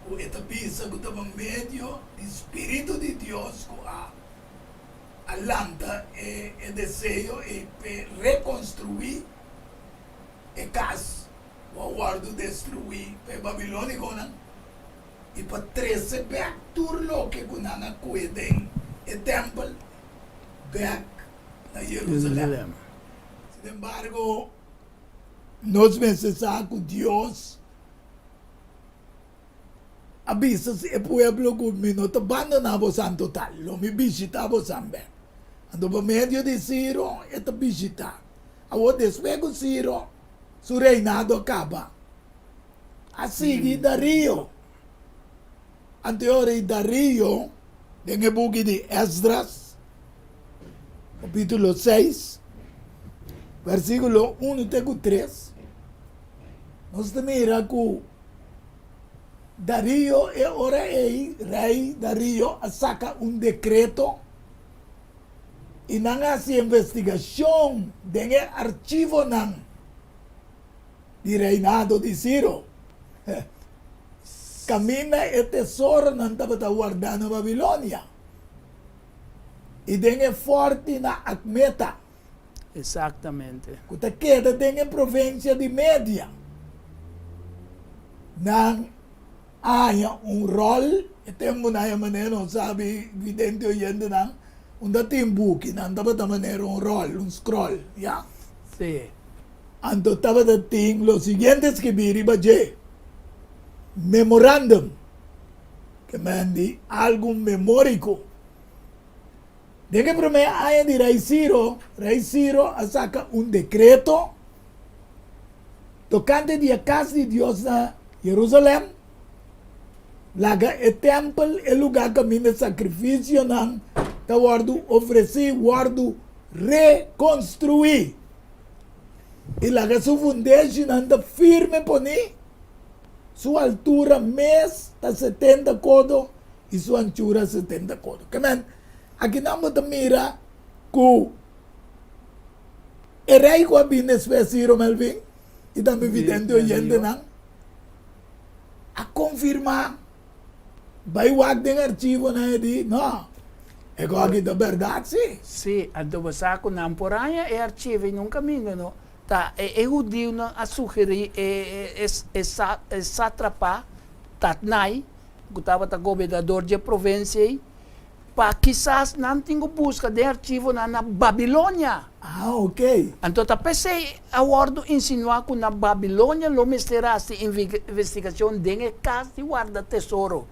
ku e ta bisa ku ta pa medio di spiritu di Dios ku a a lanta e e deseo ei p'e rekonstruí e kas ku a wòrdu destruí pa e babilónikonan i pa trese bèk tur loke ku nan a kue den e tèmpel bèk na Jerusalèm. Sinembargo, nos mester sa ku Dios A bisa e pueblo ku mi no ta bandoná bosan total, lo mi bishitá bosan bèk. Anto pa medio di Siro e ta bishitá. Awor despues ku Siro su reinado a kaba, a sigui Darío. Anto e ora ei Darío den e buki di Esdras, kapítulo seis, versíkulo unu te ku tres, nos ta mira ku Darío e ora ei, rei Darío a saka un dekreto i nan a hasi investigashon den e archivonan di reinado di Siro, kaminda e tesoronan tabata wardá na Babilonia i den e fòrti na Akmeta. Exactamente. Ku ta keda den e provinsia di Media. Nan a haña un ròl, e tempunan e manera nos sabi vidente oyentenan, unda tin buki, nan tabata manera un ròl, un scroll, ya. Sí. Anto tabata tin lo siguiente skibí riba dje, Memorandum, ke men di algu memóriko. Den e promé aña di Rei Siro, Rei Siro a saka un dekreto tokante di e kas di Dios na Jerusalèm, Laga e tèmpel, e lugá kaminda sakrifisionan ta wòrdu ofresí wòrdu rekonstruí i laga su fundeshinan ta firme poní, su altura mes ta 70 kodo i su anchura 70 kodo. Ke men, akinan bo ta mira ku e rei ku a bin despues Ciro Melvin i tambe vidente oyentenan a konfirmá. Bai wak den archivonan e di, No, e kos aki ta bèrdat si. Sí, anto bo sa ku nan por haña e archivo i nunka minga no. Ta e e hudiunan a sugerí e e e e sátrapa Tatnai, ku tabata gobernador dje provinsia ei, pa kisas nan tin ku buska den archivonan na Babilonia. Ah, ok. Anto ta p'esei a wòrdu insinuá ku na Babilonia lo mester hasi investigashon den e kas di warda tesoro.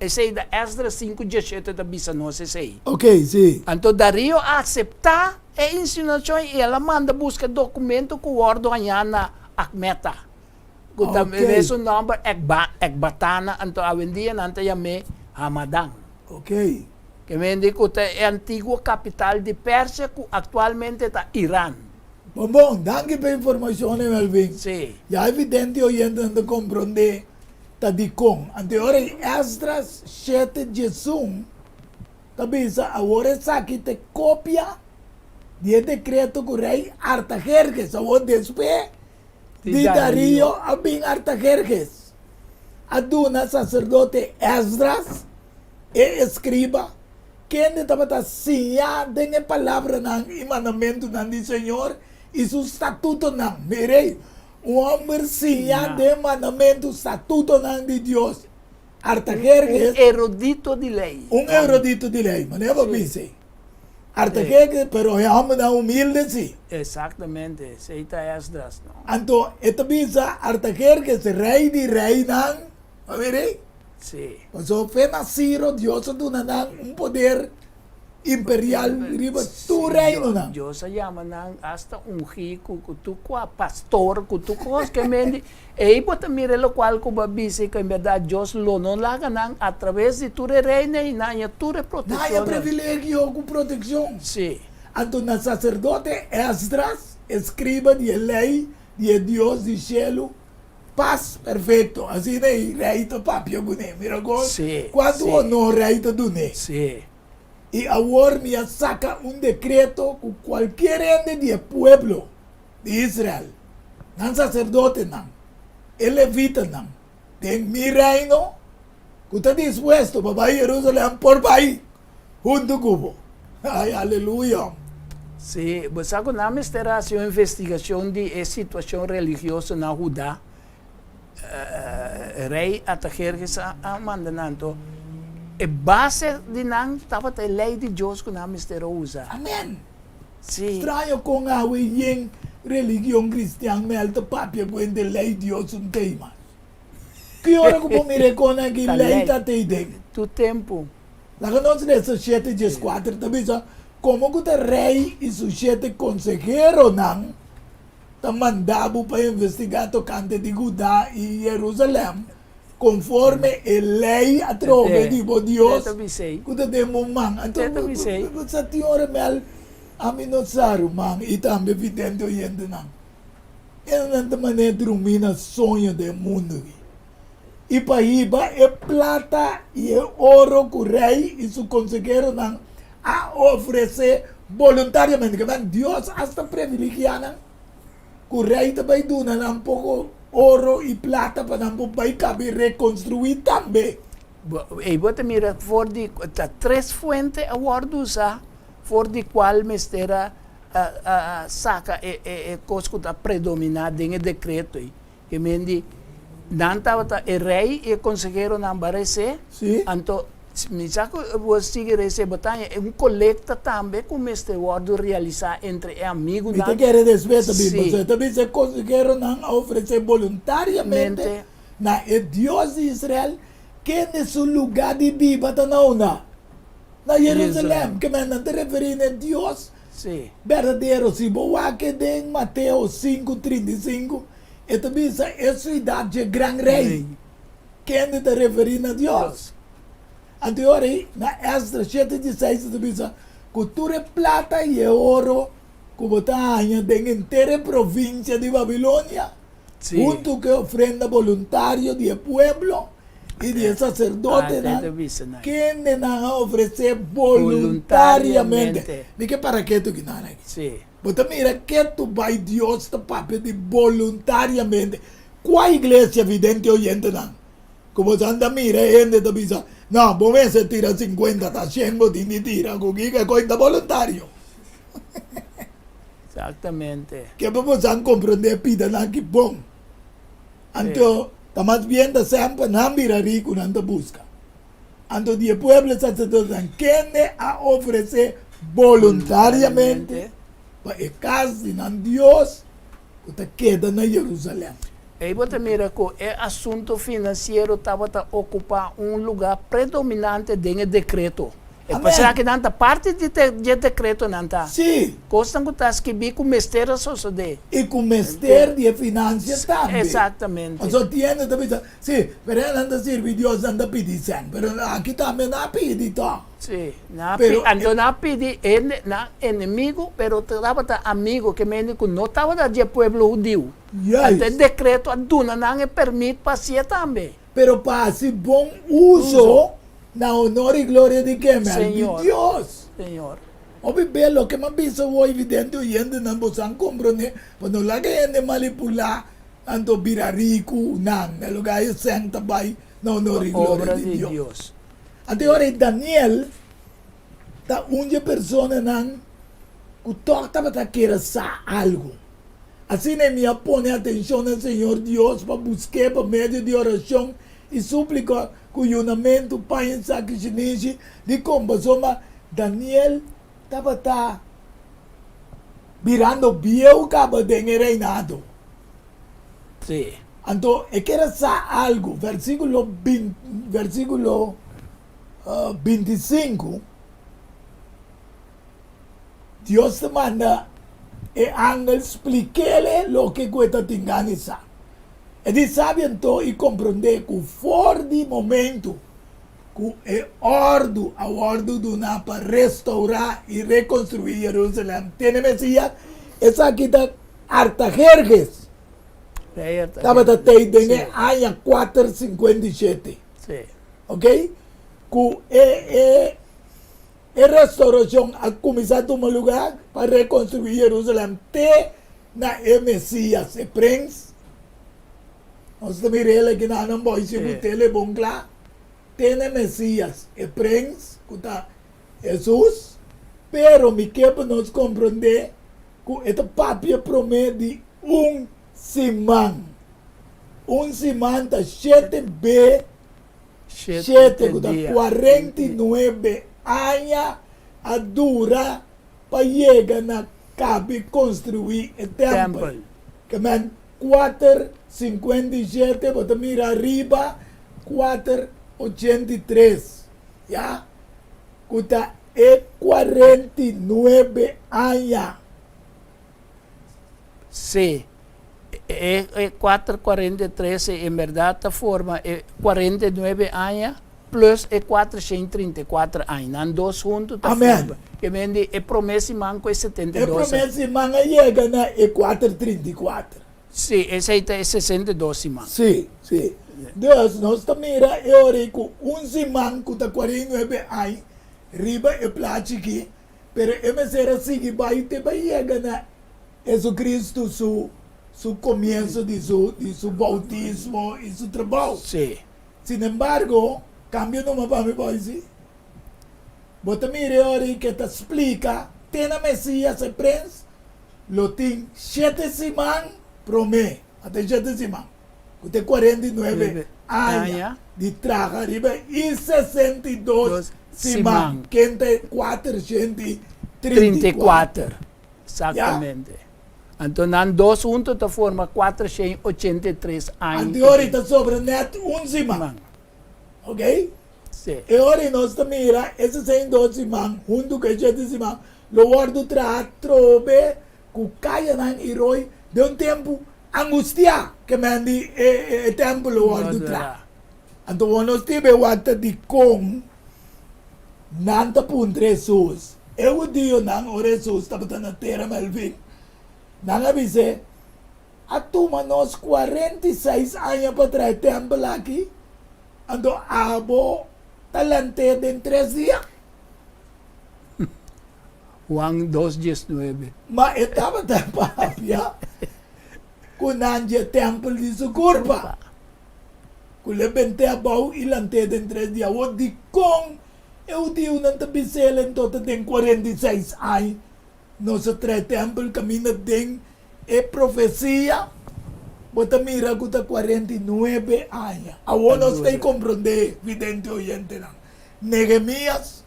Esei ta Esdras 5:17 ta bisa nos esei. Ok, sí. Anto Darío a aseptá e insinuashon i el a manda buska dokumento ku wòrdu hañá na Akmeta, ku ta mesun nòmber Ekbatana, anto awendia nan ta yam'é Hamadan. Ok. Ke mende ku ta e antiguo kapital di Persia ku aktualmente ta Iran. Bon bon, danki pa e informashon Melvin. Sí. Ya evidente oyentenan ta komprondé ta dikon. Anto e ora ei Esdras shete diesun ta bisa awor esaki ta e kopia di e dekreto ku rei Artaherhes, awor despues di Darío a bin Artaherhes, a duna saserdote Esdras, E eskriba, kende tabata siñá den e palabranan i mandamentunan di Señor i su statutonan. Mir'ei, un hòmber siñá den mandamentu, statutonan di Dios. Artajerjes. Un erudito di lei. Un erudito di lei, manera bo bisa ei. Artajerjes, pero e hòmbernan humilde sí. Eksaktamente, esei ta Esdras, no? Anto e ta bisa Artajerjes, rei di reinan, bo mir'ei? Sí. Pasobra fe na Ciro, Dios a duna nan un poder imperial riba tur reinonan. Dios a yama nan asta ungí ku ku tur kua pastor, ku tur kos ke men di. Ei bo ta mira e lokual ku bo a bisa ku en bèrdat Dios lo no laga nan atraves di tur e reino ei nan haña tur e Nan haña protekshonnan. privilegio ku protekshon. Sí. Anto na saserdote Esdras, eskriba di e lei di e Dios di shelu, Pas perfecto, asina e rey ta papia cune. Mira con cuanto honor rey ta dun'é. I awor mi a saca un decreto cu cualkier hende di e pueblo di Israel, nan sacerdotenan, e levitanan, den mi reino, cu ta dispuesto pa bai Jerusalem por bai hunto cu bo. Ay, aleluya! Sí, bo sa ku nan mester hasi un investigashon di e situashon religioso na Hudá. Rei Artajerjes a manda nan. Anto, e base di nan tabata e Lei di Dios ku nan mester a usa. Amen! Sí. Straño kon awe yen religion kristian mel ta papia ku hende Lei Dios un tema. Ki ora ku bo mira e kon aki Lei ta tei den? Tur tempu. Laga nos lesa shete dieskuater ta bisa, Komo ku ta rei i su shete konseheronan ta manda bo pa investigá tokante di Hudá i Yerusalèm, konforme e lei atrobe di bo Dios ku ta den bo man. Anto bo sa tin ora mel ami no sa ruman i tambe vidente oyentenan. Esnan ta manera drumí na soño den mundu aki. I pa hiba e plata i e oro ku rei i su konseheronan a ofresé boluntariamente. Ke men Dios asta privilegiá nan ku rei ta bai duna nan poko oro i plata pa nan por bai kabi rekonstruí tambe. Ei bo ta mira for di ta tres fuente a wòrdu usá for di kual mester a a saka e e kos ku ta predominá den e dekreto ei. Ke men di, nan tabata e rei i e konseheronan ba resé, anto mi sa ku bo sigui resé, bo ta haña un kolekta tambe ku mester wòrdu realisá entre e amigunan. Mi ta kere despues ta bin, pasobra e ta bisa e konseheronan a ofresé boluntariamente na e Dios di Israel, kende su lugá di biba ta na unda? Na Jerusalèm. Ke men nan ta referí na e Dios berdadero. Si bo wak e den Mateo sinku, 35, E ta bisa e suidat dje gran rei, kende ta referí na Dios. Anto e ora ei, na Esdras shete di seis ta bisa ku tur e plata i e oro ku bo ta haña den henter e provinsia di Babilonia, huntu ku e ofrenda boluntario di e pueblo i di e saserdotenan, kende nan a ofresé boluntariamente. Mi ke para ketu ki nan aki. Bo ta mira ketu bai Dios ta papia di boluntariamente. Kua iglesia, vidente oyentenan, ku bo sa anda mira e hende ta bisa, No, bo mester tira sinkuenta, ta shen bo tin di tira, ku kiko e kos ta boluntario. Exactamente. Ke pa bo sa komprondé e pidanan aki bon. Anto ta mas bien ta semper nan bira riku nan ta buska. Anto di e pueblo saserdotenan kende a ofresé boluntariamente pa e kas di nan Dios ku ta keda na Jerusalèm. Ei bo ta mira ku e asuntu finansiero tabata okupá un lugá predominante den e dekreto. E Amèn. pasá ki nan ta parti di te dje dekretonan ta Sí. kosnan ku ta skibí ku mester a sosodé. I ku mester di e finansia tambe. Eksaktamente. Pasobra tiende ta bisa, Sí, pero e nan ta sirbi Dios, nan ta pidi sèn. Pero aki tambe nan a pidi tòg. Sí, nan a Pero pidi, anto nan a pidi hende, nan enemigu, pero tabata amigu, ke mende ku no tabata dje pueblo hudiu. Juist. Anto e dekreto a duna nan e permit pa hasié tambe. Pero pa hasi bon uso na honor i gloria di ken? Mel di Dios. Señor. Hopi be loke m'a bisa wou evidente oyentenan boso a komprondé, pa no laga hende manipulá anto bira riku nan, na lugar e sèn ta bai na honor i gloria di Dios. Anto e ora ei Daniel ta un dje personanan ku tòg tabata kere sa algu. Asina mi a pone atenshon na Señor Dios pa busk'é pa medio di orashon i súplika ku yunamentu, paña i saki shinishi di kompashon. Ma Daniel tabata birando bieu kaba den e reinado. Sí. Anto e kier a sa algu. Versíkulo versíkulo 25. Dios ta manda e angel splik'el loke ku e ta tin gana di sa. E di sabi anto i komprondé ku for di momentu ku e òrdu a wòrdu duná pa restourá i rekonstruí Jerusalèm te na Mesías, esaki ta Artaherges tabata tei den e aña 457. Oke? Ku e e. E restauracion a cuminsa tuma lugar pa reconstrui Jerusalem te na e Mesias, e Prins. Nos ta mira el aki na nan boy si cu tele bon cla. Te na e Mesias, e Prins, cu ta Jesus. Pero mi ke pa nos comprende cu e ta papia prome di un siman. Un siman ta shete be Shete ku ta 49 aña a dura pa yega na kabi konstruí e tèmpel. Ke men 457 bo ta mira ariba 483, ya, ku ta e 49 aña. Sí, e e 443 ei en berdad ta forma e 49 aña plus e 434 aña. Nan dos huntu ta Amen. forma. Ke men di e promé siman ku e E 72 promé siman a yega na e 434. Sí, esei ta e 62 siman. Sí, sí. Dus nos ta mira e ora ei ku un siman ku ta 49 aña riba e plachi aki Pero e mester a sigui bai te pa yega na Jesucristo su su comienso di su di su bautismo y su trabao. Sí. Sin embargo, cambia numa pa mi boy si. Bo ta mira e ora ei ke ta splica te na Mesias e prins lo tin shete siman prome, ata shete siman. Ku ta e 49 aña di traha riba i 62 siman, ken ta e 434. Exactamente. Anto nan dos hunto ta forma 483 aña. Anto e ora i ta sobra net un siman. Ok? Sí. E ora i nos ta mira e 62 siman hunto ku e shete siman lo wòrdu traha trobe ku kayanan i roi den un tempu angustiá ke men di e tempel lo wòrdu traha. Anto wou nos tin be wak ta dikon. Nan ta puntra Hesus. E hudionan, ora Hesus tabata na tera Melvin, nan a bis'é, A tuma nos 46 aña pa traha e tèmpel aki, anto abo ta lant'é den tres dia? Juan dos diesnuebe. Ma e tabata papia ku nan dje tèmpel di su kurpa, ku lo e bent'é abou i lant'é den tres dia. Awor, dikon e hudiunan ta bis'el enton ta den 46 aña nos a traha e tèmpel kaminda den e profesia bo ta mira ku ta 49 aña? Awor nos ta komprondé, vidente oyentenan. Nehemías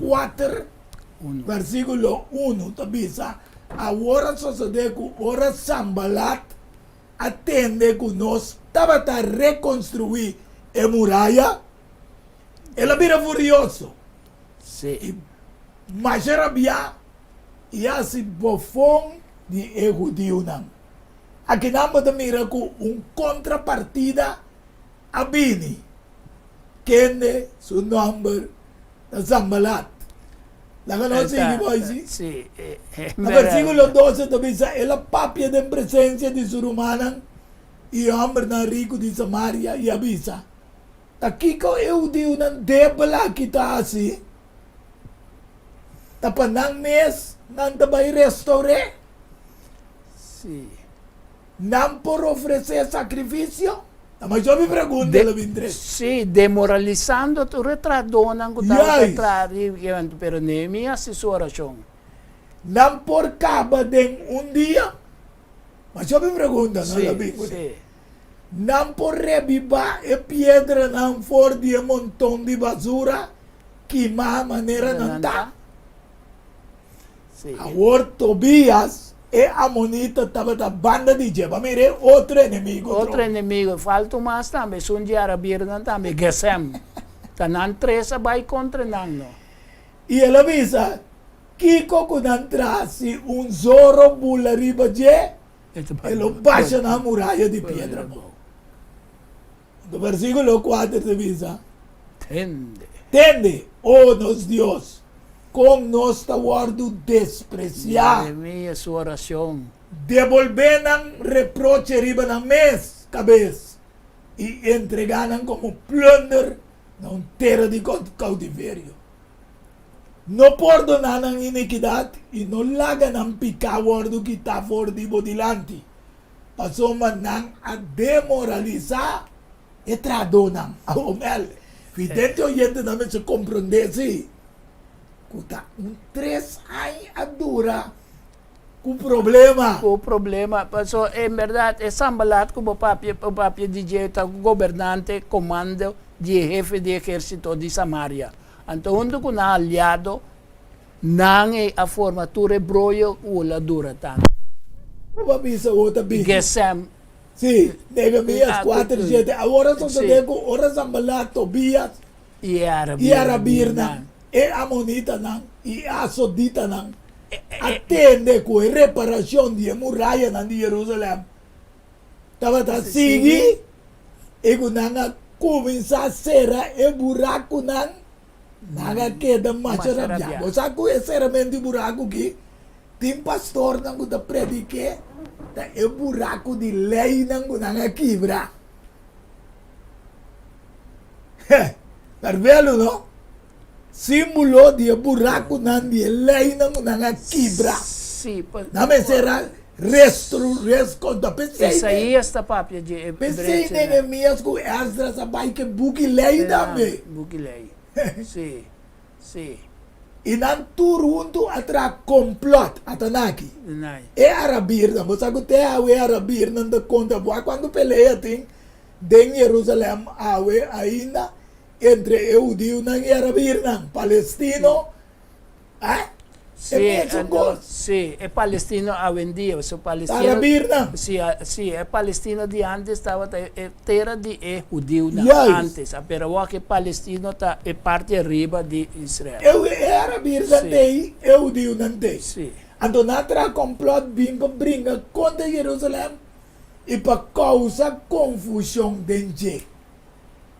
kuater, versíkulo unu ta bisa, Awor a sosodé ku ora Sanbalat a tende ku nos tabata rekonstruí e muraya, el a bira furioso i masha rabiá i a hasi bofon di e hudiunan. Akinan bo ta mira ku un kontrapartida a bini, kende su nòmber ta Sanbalat. Laga nos sigui boisi. Na versíkulo 12 ta bisa, El a papia den presensia di su rumannan i e hòmbernan riku di Samaria i a bisa, Ta kiko e hudiunan debel aki ta hasi? Ta pa nan mes nan ta bai restour'é? Nan por ofresé sakrifisio? Ta masha mi pregunta lo bin tres. Sí, demoralisando tur e trahadónan ku tabata traha riba e pero Nehemías hasi su orashon. Nan por kaba den un dia? Masha mi pregunta no lo bin kuné. Nan por rebibá e piedranan for di e monton di basura kimá manera nan ta? Awor Tobias, e amonita, tabata banda di dje. Bo a mira e otro enemigo Otro trobe. enemigo. Falta un mas tambe, esun di arabirnan tambe, Gesem. Ta nan tres a bai kontra nan, no. I el a bisa, Kiko ku nan traha si un zoro bula riba dje, e lo basha nan muraya di piedra abou. Anto versíkulo kuater ta bisa, Tende. Tende, o nos Dios, kon nos ta wòrdu despresiá. Nehemías su orashon. Debolbé nan reproche riba nan mes kabes i entregá nan komo plùnder na un tera di koutiverio. No pordoná nan inikidat i no laga nan piká wòrdu kitá for di bo dilanti. Pasobra nan a demoralisá e trahadónan. Awor Mel, vidente oyentenan mester komprondé si ku ta un tres aña a dura ku problema. Ku problema. Paso en bèrdat e Sanbalat ku bo papia bo papia di dje ta gobernante komando di e hefe di ehérsito di Samaria. Anto huntu ku nan aliado Nan ei a forma tur e broyo ku lo a dura tantu. Bo a bisa bo ta bini. Gesem. Sí, Nehemías kuater shete. Awor a sosodé ku ora Sanbalat, Tobias i e arabirnan, e amonitanan i e asoditanan a tende ku e reparashon di e murayanan di Jerusalèm tabata sigui i ku nan a kuminsá sera e burakunan, Nan a keda masha rabiá. Bo sa ku e seramentu di buraku ki tin pastornan ku ta predik'é ta e buraku di leinan ku nan a kibra. Barbelo no? Símbolo di e burakunan di e leinan ku nan a kibra. Nan mester a restru reskonta. P'esei Isaías ta papia dje e P'esei Nehemías ku Esdras a bai ku e buki lei tambe. Buki lei. Sí, sí. I nan tur huntu a traha komplòt. Atanaki. E arabirnan, bo sa ku te awe e arabirnan ta kontra bo. A kuantu pelea tin den Jerusalèm awe ainda entre e hudiunan i arabirnan, palestino, eh? Sí, E mesun anto, kos. sí, e palestino awendia, so palestino, Arabirnan. sí, a, sí, e palestino di antes tabata e, e tera di e hudiunan Juist. antes, a pero awor e palestino ta e parti ariba di Israel. E, e arabirnan Sí. t'ei, e hudiunan t'ei. Sí. Anto nan a traha kòmplòt bin pa bringa kontra Jerusalèm i pa kousa konfushon den dje.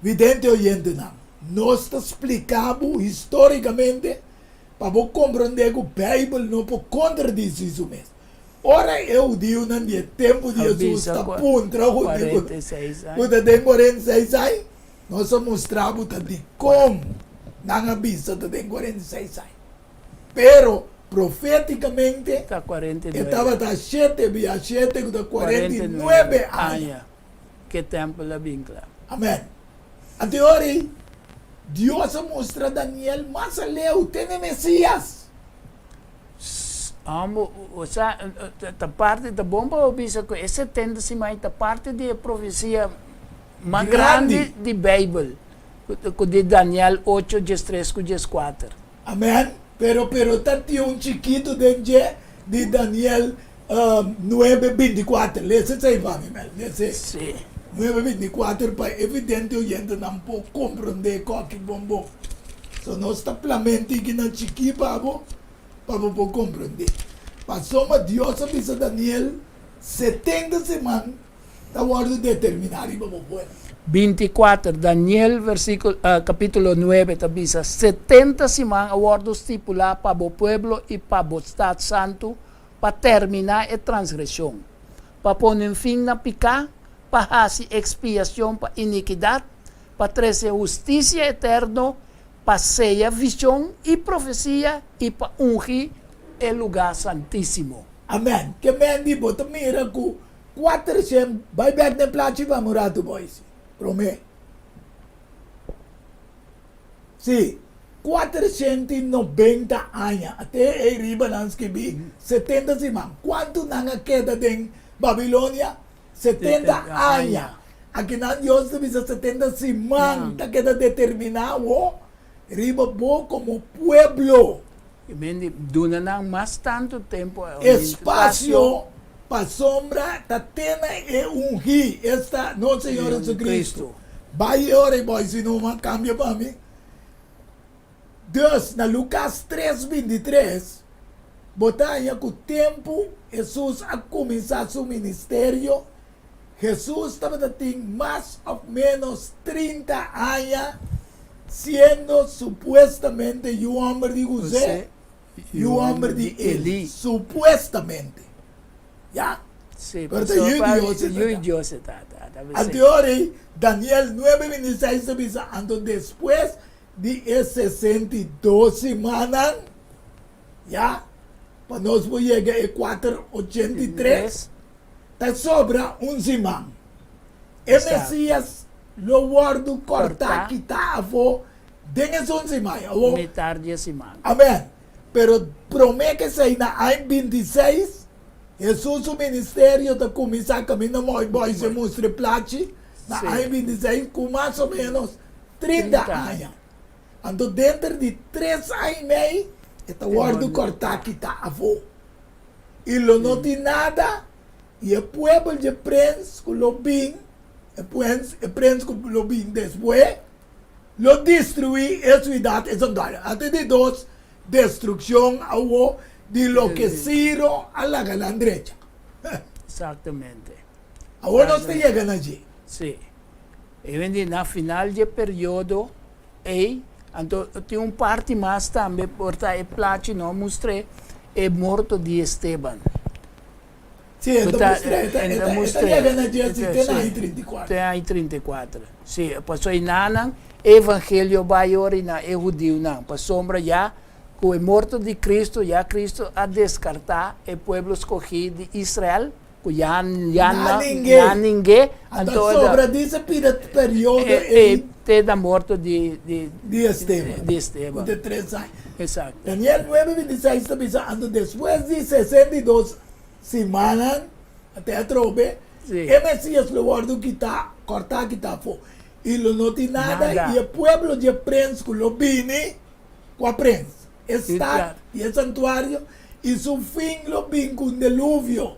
Vidente oyentenan. Nos ta splika bo histórikamente pa bo komprondé ku Beibel no por kontradisí su mes. Ora e hudiunan di e tempu di Hesus ta puntra hudiu ku ta den 46 aña, nos a mustra bo ta dikon nan a bisa ta den 46 aña. Pero profétikamente e tabata shete bia shete ku ta 49 aña. Amèn. Anto e ora ei, Dios a mustra Daniel mas aleu te n'e Mesías. Amo, osea, ta parti, ta bon pa bo bisa ku e 70 siman ei ta parti di e profesia mas grandi di Beibel, ku di Daniel ocho, diestres ku dieskuater. Amen. Pero, pero ta tin un chikitu den dje di Daniel nuebe bintikuater. Lesa esei pa mi, Mel. Lesa Sí. Nuebe bintikuater pa e vidente oyentenan por komprondé koki bon bon. So nos ta plamenti kinan chikí pa bo, pa bo por komprondé. Pasobra Dios a bisa Daniel 70 siman ta wòrdu determiná riba bo pueblo. 24, Daniel versíkulo, kapítulo nuebe ta bisa, 70 siman a wòrdu stipulá pa bo pueblo i pa bo stat santu pa terminá e transgreshon, pa pone un fin na piká, pa hasi ekspiashon pa inikidat, pa trese hustisia eterno, pa seya vishon i profesia i pa ungi e lugá santísimo. Amèn. Ke men di bo ta mira ku 400 bai bek den plachi pa un ratu boys. Prome. Si, 490 aña. Ate ei riba nan skibi 70 siman. Kuantu nan a keda den Babilonia? 70 aña. Akinan Dios ta bisa 70 siman ta keda determiná awo riba bo komo pueblo. I men di duna nan mas tantu tempu. Espasio pasobra ta te na e ungí, esta, nos Señor Jesucristo. Bai e ora ei boy si no a kambia pa mi. Dus, na Lukas tres 23, bo ta haña ku tempu Hesus a kuminsá su ministerio, Hesus tabata tin mas òf ménos 30 aña, siendo supuestamente yu hòmber di José, yu hòmber di Elí. Supuestamente. Ya. Sí, Pero ta yu di José ta. Yu di José ta. Anto e ora ei, Daniel nuebe 26 ta bisa, Anto despues di e 62 simannan, ya, pa nos por yega e 483, Ta sobra un siman. E Mesías lo wòrdu kòrtá kitá afó den esun siman. Awor. Mitar di e siman. Amèn. Pero promé ku esei na aña 26, Hesus su ministerio ta kuminsá kaminda moi bòi se mustra e plachi na aña 26 ku mas o ménos 30 aña. Anto denter di tres aña i mei e ta wòrdu kòrtá kitá afó. I lo no tin nada, i e puebel dje prens ku lo bin, e prens, e prens ku lo bin despues, lo destruí e suidat, e santuario. Ata e di dos destrukshon awo di loke Siro a laga nan drecha. Exactamente. Awo nos ta yega na dje. Sí. E wen na final dje periodo Ei, anto tin un parti mas tambe, por ta e plachi no a mustr'é e morto di Esteban. Sí, e ta mustr'é, e ta, e ta, e ta yega na dje si te na aña 34. Te aña 34, sí. Pasobra enanan e evangelio bai ora i na e hudiunan, pasobra ya ku e morto di Cristo, ya Cristo a deskartá e pueblo skogí di Israel, Ku ya ya Na ningué. na ningué. Anto sobra di se pida periodo ei. Te na morto di di Di Esteban. Di Esteban. Ku te tres aña. Exacto. Daniel nuebe 26 ta bisa, Anto despues di 62 simannan, te atrobe, Sí. e Mesias lo wòrdu kitá, kòrtá kitá afó, i lo no tin nada, Nada. i e pueblo dje prens ku lo bini, kua prens? E stat i e santuario, i su fin lo bin ku un deluvio.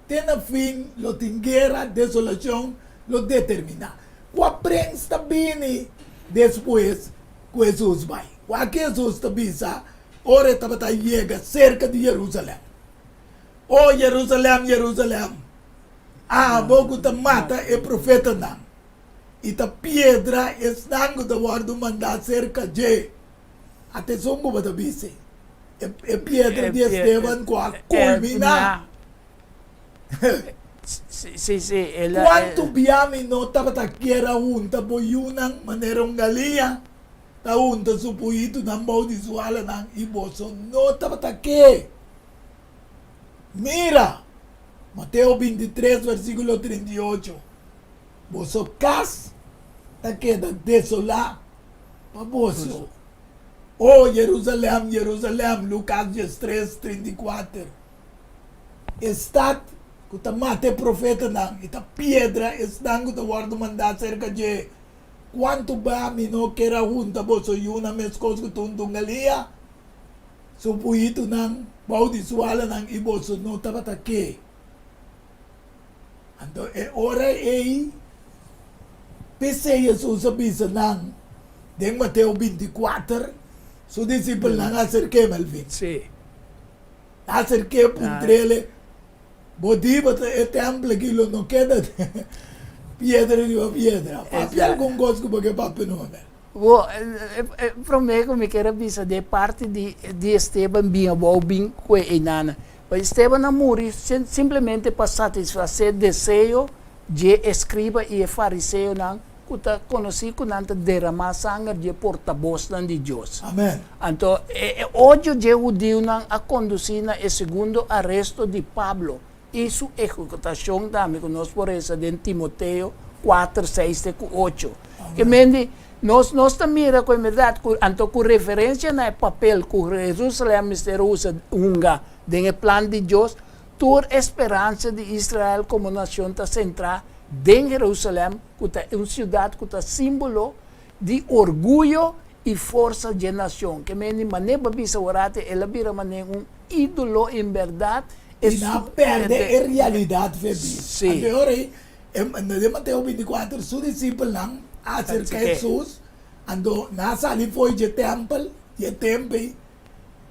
Te na fin lo tin guera, desolashon lo determiná. Kua prens ta bini despues ku Hesus bai? Wak Hesus ta bisa ora e tabata yega serka di Yerusalèm, O Yerusalèm, Yerusalèm, abo ku ta mata e profetanan! I ta piedra esnan ku ta wòrdu mandá serka dje. Ata esun ku bo ta bisa, e piedra di Esteban ku a kulminá. Kuantu bia mi no tabata kier a hunta bo yunan manera un galiña ta hunta su puitunan bou di su alanan, i boso no tabata ke. Mira! Mateo 23 versíkulo 38. Boso kas ta keda desolá pa boso. O Jerusalèm, Jerusalèm, Lukas 13, 34, e stat ku ta mata e profetanan i ta piedra esnan ku ta wòrdu mandá serka dje, kuantu bia mi no ker a hunta boso yunan meskos ku ta hunta un galiña su puitunan bou di su alanan i boso no tabata ke. Anto e ora ei, p'esei Hesus a bisa nan den Mateo 24, su disipelnan a aserk'é, Melvin. Sí. A aserk'é puntr'el, Bo di bo ta e tèmpel aki lo no keda piedra riba piedra? Papia algun kos ku bo ke papia no, Mel. Bo, e promé ku mi kier a bisa den parti di di Esteban bin abou bin ku e einana. Pa Esteban a muri simplemente pa satisfasé deseo dje eskriba i e fariseonan ku ta konosí ku nan ta deramá sanger dje portabosnan di Dios. Amen. Anto, e odio dje hudiunan a kondusí na e segundo aresto di Pablo i su ehekutashon tambe ku nos por resa den Timoteo 4, 6 te ku 8. Ke men di, nos nos ta mira ku en bèrdat ku anto ku referensia na e papel ku Jerusalèm mester usa hunga den e plan di Dios, tur e speransa di Israel komo nashon ta sentrá den Jerusalèm ku ta un siudat ku ta símbolo di orguyo i forsa dje nashon. Ke men di manera bo a bisa ora te el a bira manera un ídolo en bèrdat e I nan a pèrdè e realidat fe bis. Sí. Anto e ora ei, den Mateo 24, su disipelnan a aserká Hesus, anto nan a sali fo'i dje tèmpel, dje tempu ei,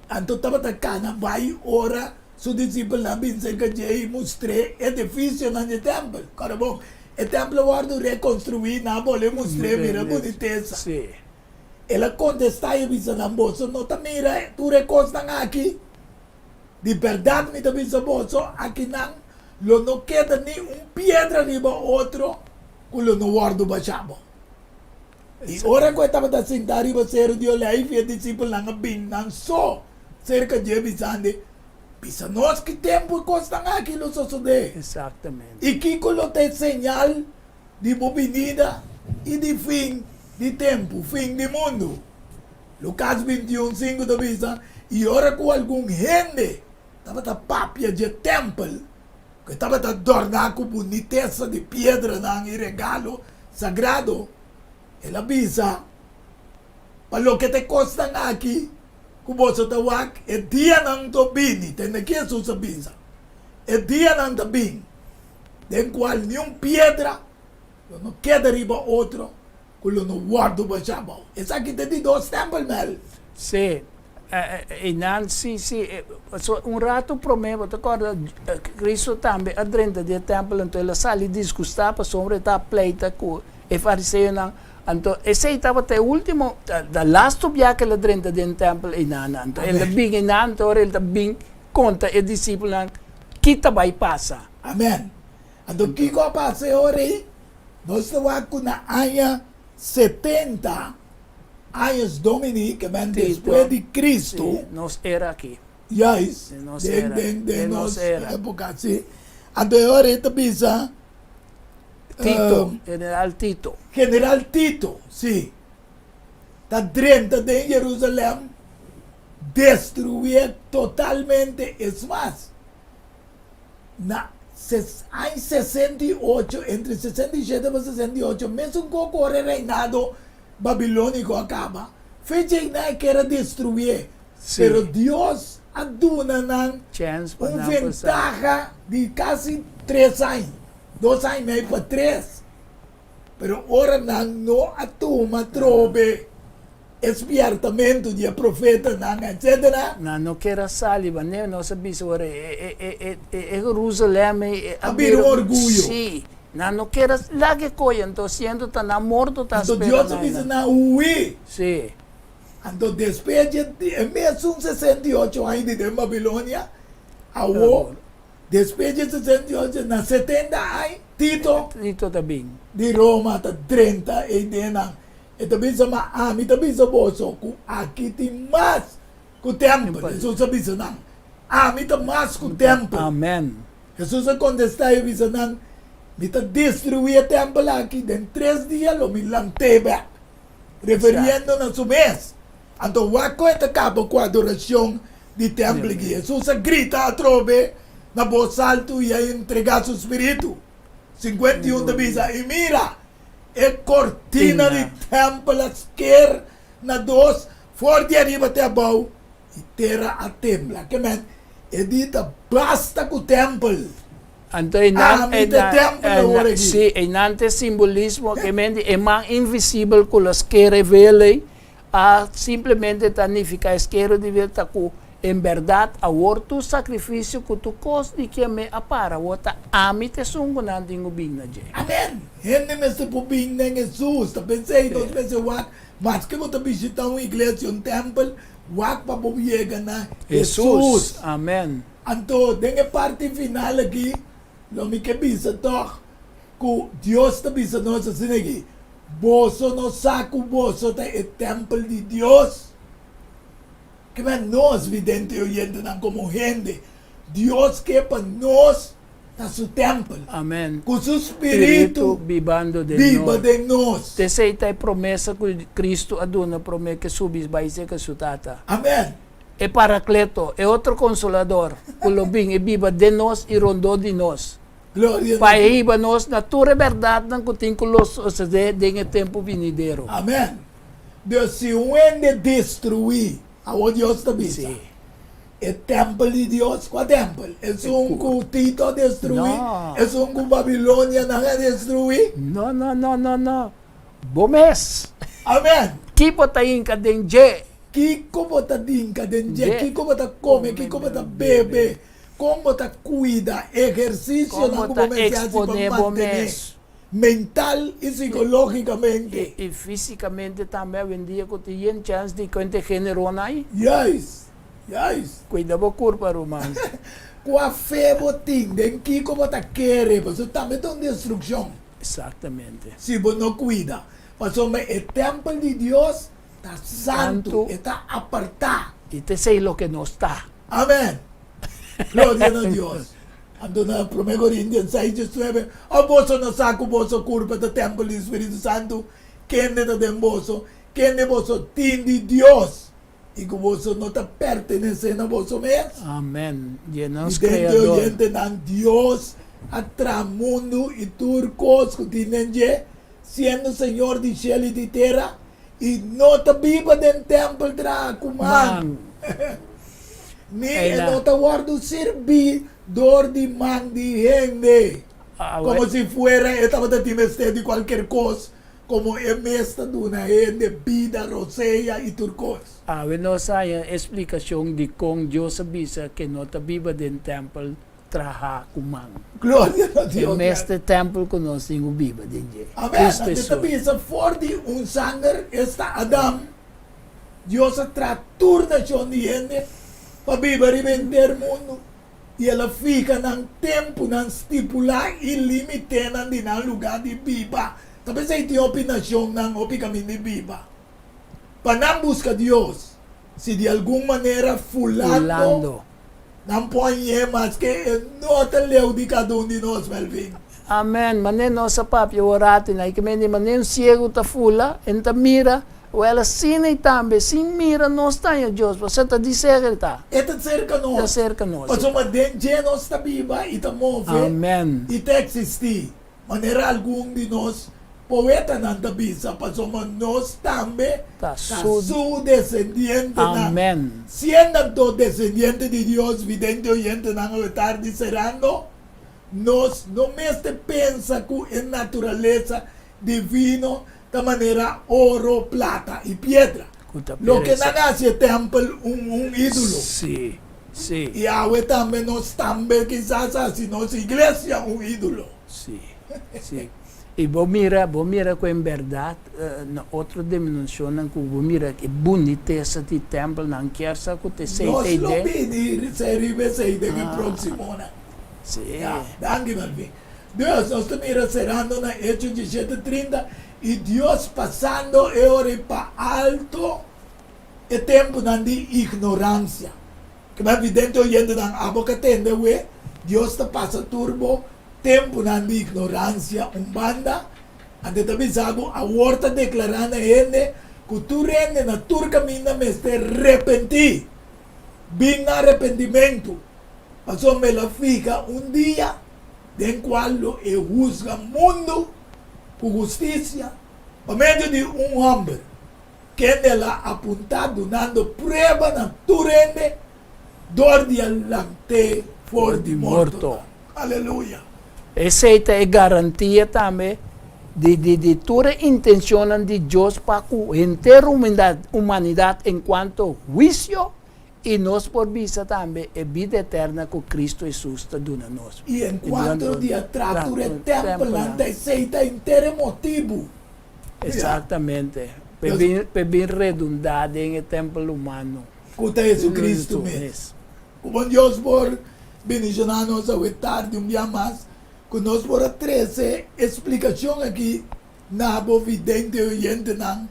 anto tabata kana bai ora su disipelnan a bin serka dje i mustr'é e edifisionan dje tèmpel. Kòrda bon, e tèmpel a wòrdu rekonstruí, nan a bolbe mustr'é, mira bunitesa. Sí. El a kontestá i a bisa nan, Boso no ta mira tur e kosnan aki? Di bèrdat mi ta bisa boso, akinan lo no keda ni un piedra riba otro ku lo no wòrdu bashá bo. I ora ku e tabata sintá riba Seru di Oleifi, e disipelnan a bin nan so serka dje bisandi, Bisa nos ki tempu e kosnan aki lo sosodé, i kiko lo ta e señal di bo binida i di fin di tempu, fin di mundu. Lukas 21, 5 ta bisa, I ora ku algun hende tabata papia dje tèmpel, ku e tabata dòrná ku bunitesa di piedranan i regalo sagrado, el a bisa, Pa loke ta e kosnan aki ku boso ta wak, e dianan ta bini, tende ki Hesus a bisa, e dianan ta bin den kual niun piedra lo no keda riba otro ku lo no wòrdu bashá abou. Esaki ta di dos tèmpel, Mel. Sí, einan sí, sí. Pasobra un ratu promé, bo ta kòrda, Cristo tambe a drenta den e tèmpel, anto el a sali disgustá pasobra e ta pleita ku e fariseonan. Anto esei tabata e último, ta lastu bia ku el a drenta den tèmpel einan. Anto el a bin einan, anto ora el ta bin konta e disipelnan ki ta bai pasa. Amèn. Anto kiko a pasa e ora ei? Nos ta wak ku na aña 70 años Domini, ke men despues di Kristu. Sí, nos era aki. Juist, Den nos den, era. den, den Den nos nos era. époka, sí. Anto e ora ei ta bisa, Tito, General Tito. General Tito, sí, ta drenta den Jerusalèm, destruié totalmente. Es mas, Na aña 68, entre 67 pa 68, mesun ku ora e reinado babilóniko a kaba, fecha ei nan a kere destruié. Pero Dios a duna nan un ventaha di kasi tres aña, dos aña i mei pa tres. Pero ora nan no a tuma trobe e spièrtamentu di e profetanan, etsetera. Nan no kier a sali, manera nos a bisa ora e Jerusalèm ei a bira un orguyo. Sí. Nan no kier a laga e koe, anto siendo ta nan morto ta Anto spera Dios a nan bisa einan. nan, Hui! Sí. Anto despues dje e mesun 68 aña di den Babilonia, awo, despues dje 68, na 70 aña, Tito Tito ta bin. di Roma ta drenta ei den nan. E ta bisa, Ma ami ta bisa boso ku aki tin mas ku tèmpel. Hesus a bisa nan, Ami ta mas ku tèmpel. Amen. Hesus a kontestá i a bisa nan, Mi ta destruí e tèmpel aki, den tres dia lo mi lant'é bèk. Referiendo na su mes. Anto wak kon e ta kaba ku adorashon di tèmpel aki. Hesus a grita atrobe na bos altu i a entregá su spiritu. 51 ta bisa, I mira, e kortina di tèmpel a sker na dos for di ariba te abou, i tera a tembla. Ke men, e di ta basta ku tèmpel. Anto einan, Ami ta einan, tèmpel awor einan, aki. sí, einan ta e simbolismo, ke men di e man invisibel ku lo sker e vel ei, a simplemente ta nifiká e skero di vel ta ku en bèrdat awor tur sakrifisio ku tur kos di ke mi a para awor ta ami ta esun ku nan tin ku bin na dje. Amen! Hende mester por bin den Hesus. Ta pensei nos mester wak maske bo ta bishita un iglesia, un tèmpel, Wak pa bo yega na Hesus. Amen. Anto den e parti final aki lo mi ke bisa tòg ku Dios ta bisa nos asina aki, Boso no sa ku boso ta e tèmpel di Dios? Kimen nos, vidente i oyentenan, komo hende, Dios ke pa nos ta su tèmpel. Amen. Ku su spiritu bibando den biba nos. den nos. T'esei ta e promesa ku Kristu a duna promé ku e subi bai serka su Tata. Amen. E Parakleto, e otro Konsolador, ku lo bin i biba den nos i rondó di nos, Gloria na pa e Dios. hiba nos na tur e bèrdatnan ku tin ku lo sosodé den e tempu binidero. Amen. Dios, si un hende destruí, awor Dios ta bisa. Sí. E tèmpel di Dios? Kua tèmpel? Esun ku Tito a destruí? No. Esun ku Babilonianan a destruí? No, no, no, no, no. Bo mes. Amen. Ki bo ta hinka den dje? Kiko bo ta dinka den dje? Dje. Kiko bo ta kome? Kiko bo ta bebe? Kon bo ta kuida? Ehersisionan Kon bo ku ta bo mester hasi pa eksponé bo mantené mes? mental i sikológikamente. I físikamente tambe awendia ku tin yen chèns di kuente géneronan ai. Juist, juist. Kuida bo kurpa, ruman. Kua fe bo tin? Den kiko bo ta kere? Pasobra tambe ta un destrukshon. Exactamente. Si bo no kuida. Pasobra e tèmpel di Dios ta santu, Santu. e ta apartá. I ta esei loke nos ta. Amen! Gloria na Dios! Anto na Promé Korintian seis diesnuebe, Òf boso no sa ku boso kurpa ta tèmpel di Spiritu Santu, kende ta den boso, kende boso tin di Dios, i ku boso no ta pertenesé na boso mes? Amen. Dje nos I den di Kreador. oyentenan, Dios a traha mundu i tur kos ku tin den dje, siendo Señor di shelu i di tera, i no ta biba den tèmpel traha ku man. Man. Ni e no ta wòrdu sirbí dor di man di hende, komo si fuera e tabata tin mester di kualker kos, komo e mes ta duna hende bida, rosea i tur kos. Awe nos haña e splikashon dikon Dios a bisa ku e no ta biba den tèmpel trahá ku man. Gloria na Dios. E mes ta e tèmpel ku nos tin ku biba den dje, Amen. Kristu Anto e ta Hesus. bisa, For di un sanger, esta Adam, Dios a traha tur nashon di hende pa biba riba henter mundu, i el a fiha nan tempunan stipulá i límitenan di nan lugá di biba. Ta p'esei tin hopi nashonnan hopi kaminda di biba, pa nan buska Dios, si di algun manera fulando nan por hañ'é, maske e no ta leu di kada un di nos, Melvin. Amen. Manera nos a papia un ratu na e kaminda di manera un siegu ta fula, e no ta mira, Wel asina i tambe sin mira nos ta haña Dios, pasobra ta di serka e ta. E ta serka nos. Ta serka nos e ta. Pasobra den dje nos ta biba i ta move. Amen. I ta eksistí, manera algun di nos poetanan ta bisa, pasobra nos tambe Ta ta su. su desendientenan. Amen. Siendo anto desendiente di Dios, vidente oyentenan awe tardi serando, nos no mester pensa ku e naturalesa divino ta manera oro, plata i piedra. Ku ta Loke perese. nan hasi e tèmpel un un ídolo. Sí, sí. I awe tambe nos tambe kisas hasi nos iglesia un ídolo. Sí. Si. I bo mira, bo mira ku en bèrdat na otro denominashonnan ku bo mira e bunitesa di tèmpelnan kier sa ku ta esei Nos ta lo idea. bini riba esei den e próksimonan. Si. Ya, danki Melvin. Dios, nos ta mira serando na Hecho diesshete 30, i Dios pasando e ora ei pa alto e tempunan di ignoransia. Kema vidente oyentenan abo ka tende awe, Dios ta pasa tur bo tempunan di ignoransia un banda, ante ta bisa bo awor ta deklará na hende ku tur hende na tur kaminda mester repentí, bin na arepentimentu, pasobra el a fiha un dia den kual lo e husga mundu ku hustisia pa medio di un hòmber. Kende el a apuntá dunando prueba na tur hende dor di a lant'é for di mortonan. Aleluya! Esei ta e garantia tambe di di di tur e intencionnan di Dios pa cu henter humanidad en cuanto huicio y nos por bisa tambe e bida eterna cu Cristo Jesus ta duna nos. Y en cuanto di a traha tur e tempelnan ta esei ta henter e motibu. Exactamente. P'e bin, p'e bin redundá den e tempel humano. Ku ta Jesucristo mes. Ku bon Dios por bendishoná nos awe tardi un bia mas, ku nos por a trese e splikashon aki na bo vidente oyentenan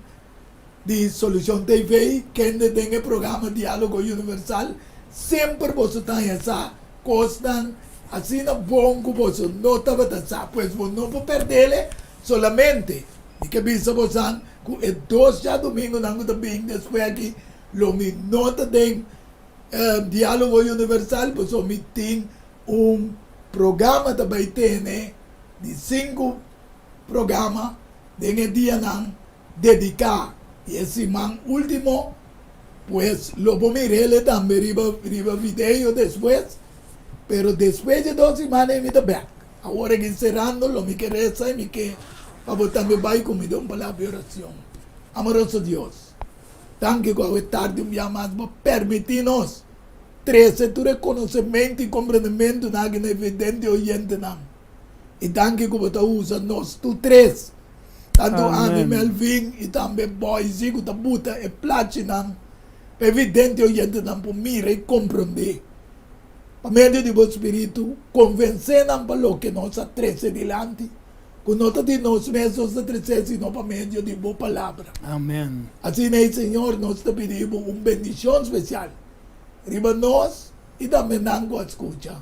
di Solucion TV, kende den e programa Diálogo Universal semper boso ta haña sa kosnan asina bon ku boso no tabata sa. Pues bo no por pèrdele. Solamente mi ke bisa bosan ku e dos djadumingunan ku ta bin despues aki lo mi no ta den Diálogo Universal pasobra mi tin un programa ta bai tene di sinku programa den e dianan dediká di e siman último, pues lo bo mir'el tambe riba riba video despues, pero despues di e dos siman ei mi ta bèk. Awor aki serando lo mi ke resa i mi ke pa bo tambe bai ku mi den un palabra di oracion. Amoroso Dios, danki ku awe tardi un bia mas bo permití nos trese tur e konosementu i komprendementunan aki na e vidente oyentenan. I danki ku bo ta usa nos tur tres, tantu ami, Melvin i tambe Boysie ku ta buta e plachinan pa e vidente oyentenan por mira i komprondé. Pa medio di bo spiritu, konvensé nan pa loke nos a trese dilanti, ku no ta di nos mes nos ta tresé, sino pa medio di bo palabra. Amen. Asina ei, Señor, nos ta pidi bo un bendishon spesial riba nos i tambe nan ku a skucha,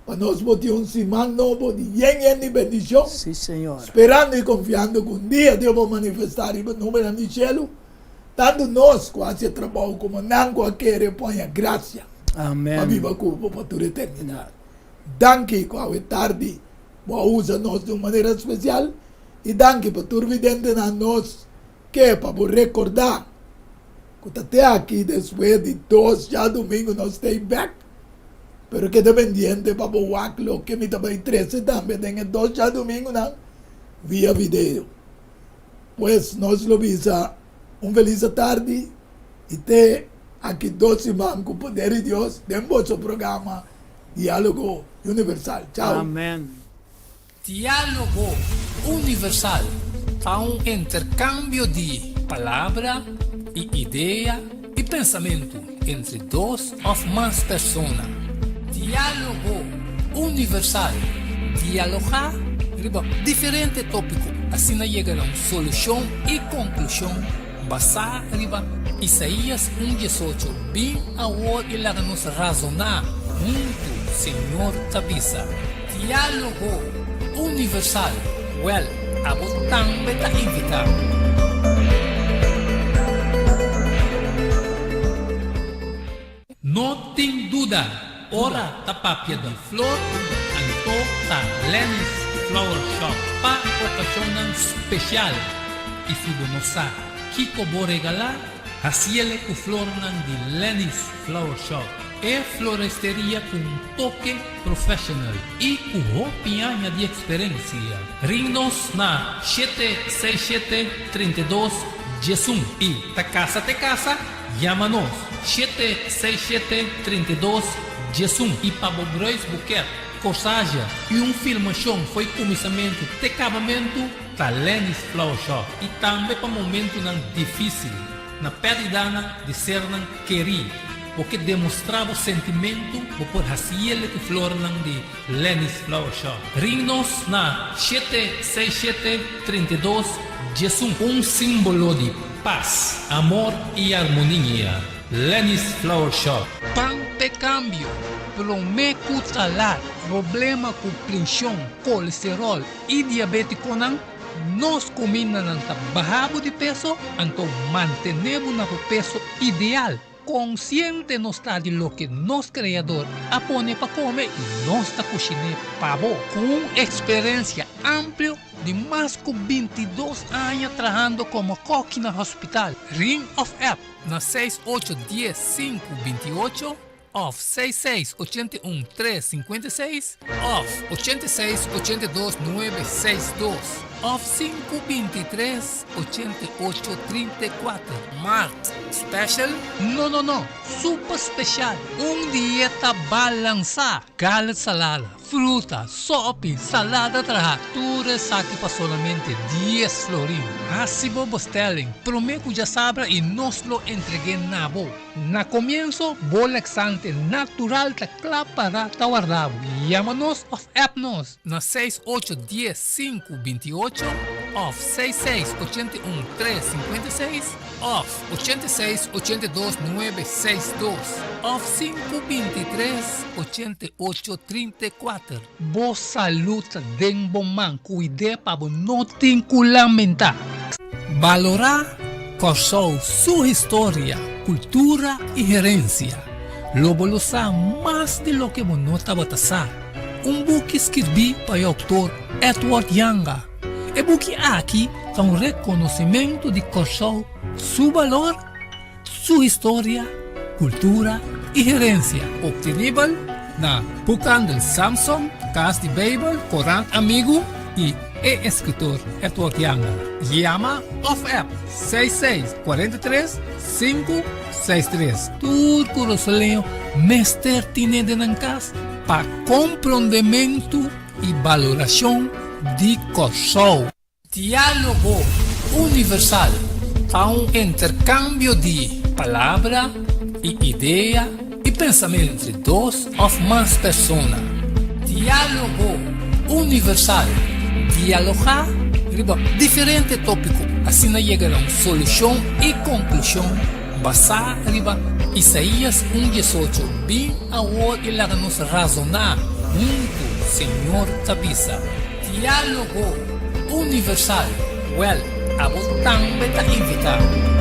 pa nos por tin un siman nobo di yen yen di bendishon, Sí, Señor. sperando i konfiando ku un dia Dios por manifestá riba nubenan di shelu, Tantu nos ku hasi e trabou komo nan ku a kere por haña grasia pa biba ku bo pa tur eternidat. Danki ku awe tardi bo a usa nos di un manera spesial i danki pa tur videntenan nos ke pa bo rekordá ku ta te aki despues di dos djadumingu nos stay bek pero keda pendiente pa bo wak loke mi ta bai trese tambe den e dos djadumingunan via video. Pues nos lo bisa un felis atardi y te aki dos siman cu poder di Dios den boso programa Dialogo Universal. Chao. Amen. Dialogo Universal ta un intercambio di palabra y idea y pensamento entre dos of mas persona. Dialogo Universal, dialogá riba diferente tópiko, asina yega na un solushon i konklushon basá riba Isaías un diesocho, Bin awor i laga nos razoná huntu, Señor ta bisa. Diálogo Universal, Wèl, abo tambe ta invitá. No tin duda, ora ta papia di flor, anto ta Lenny's Flower Shop pa okashonnan spesial. I si bo no sa kiko bo regalá, hasiele ku flornan di Lenny's Flower Shop, e floresteria ku un toke professional i ku hopi aña di eksperensia. Ring nos na 767 32 11 i ta kasa te kasa, yama nos 767 32 11 i pa bo bruisboeket. corsage i un filmashon fo'i kuminsamentu te kabamentu ta Lenny's Flower Shop i tambe pa momentunan difísil na pèrdidanan di sernan kerí. Bo ke demostrá bo sentimentu bo por hasiel ku flornan di Lenny's Flower Shop. Ring nos na 767 32 11. Un símbolo di pas, amor i armonia. Lenny's Flower Shop. Pan p'e kambio, promé ku ta lat. Problema ku prenshon, kolesteròl i diabétikonan, nos kumindanan ta baha bo di peso, anto mantené bo na bo peso ideal. Konsiente nos ta di loke nos Kreador a pone pa kome i nos ta kushiné pa bo. Ku un eksperensia amplio di mas ku 22 aña trahando komo kòki na hospital, ring òf app na seis ocho dies sinku 28 òf seis seis 81 tres 56 òf 86 82 nuebe seis dos òf sinku 23 88 34. Mart special? No no no, super special! Un dieta balansá, garlic salada, fruta, sopi, salada trahá, tur esaki pa solamente dies florin. Hasi bo bestelling promé ku djasabra i nos lo entreg'é na bo. Na komienso, bo laxante natural ta kla pará ta warda bo. Yama nos òf app nos na seis ocho dies sinku 28 òf seis seis 81 tres 56 òf 86 82 nuebe seis dos òf sinku 23 88 34. Bo salud ta den bo man, kuid'é pa bo no tin ku lamentá. Balorá Kòrsou su historia, kultura i herensia. Lo bo lo sa mas di loke bo no tabata sa. Un buki skirbí pa e outor Edward Janga. E buki aki ta un rekonosimentu di Kòrsou su balor, su historia, kultura i herensia. Optenibel na Boekhandel Samson, Kas di Beibel, Korant Amigu i e eskritor Edward Janga. Yama òf app 66 43 563. Tur kurasoleño mester tine den nan kas pa komprondementu i balorashon di Kòrsou. Diálogo Universal ta un interkambio di palabra i idea i pensamentu entre dos òf mas persona. Diálogo Universal, dialogá riba diferente tópiko, asina yega na un solushon i konklushon basá riba Isaías un 18, Bin awor i laga nos razoná huntu, Señor ta bisa. Diálogo Universal, wèl, abo tambe ta invitá.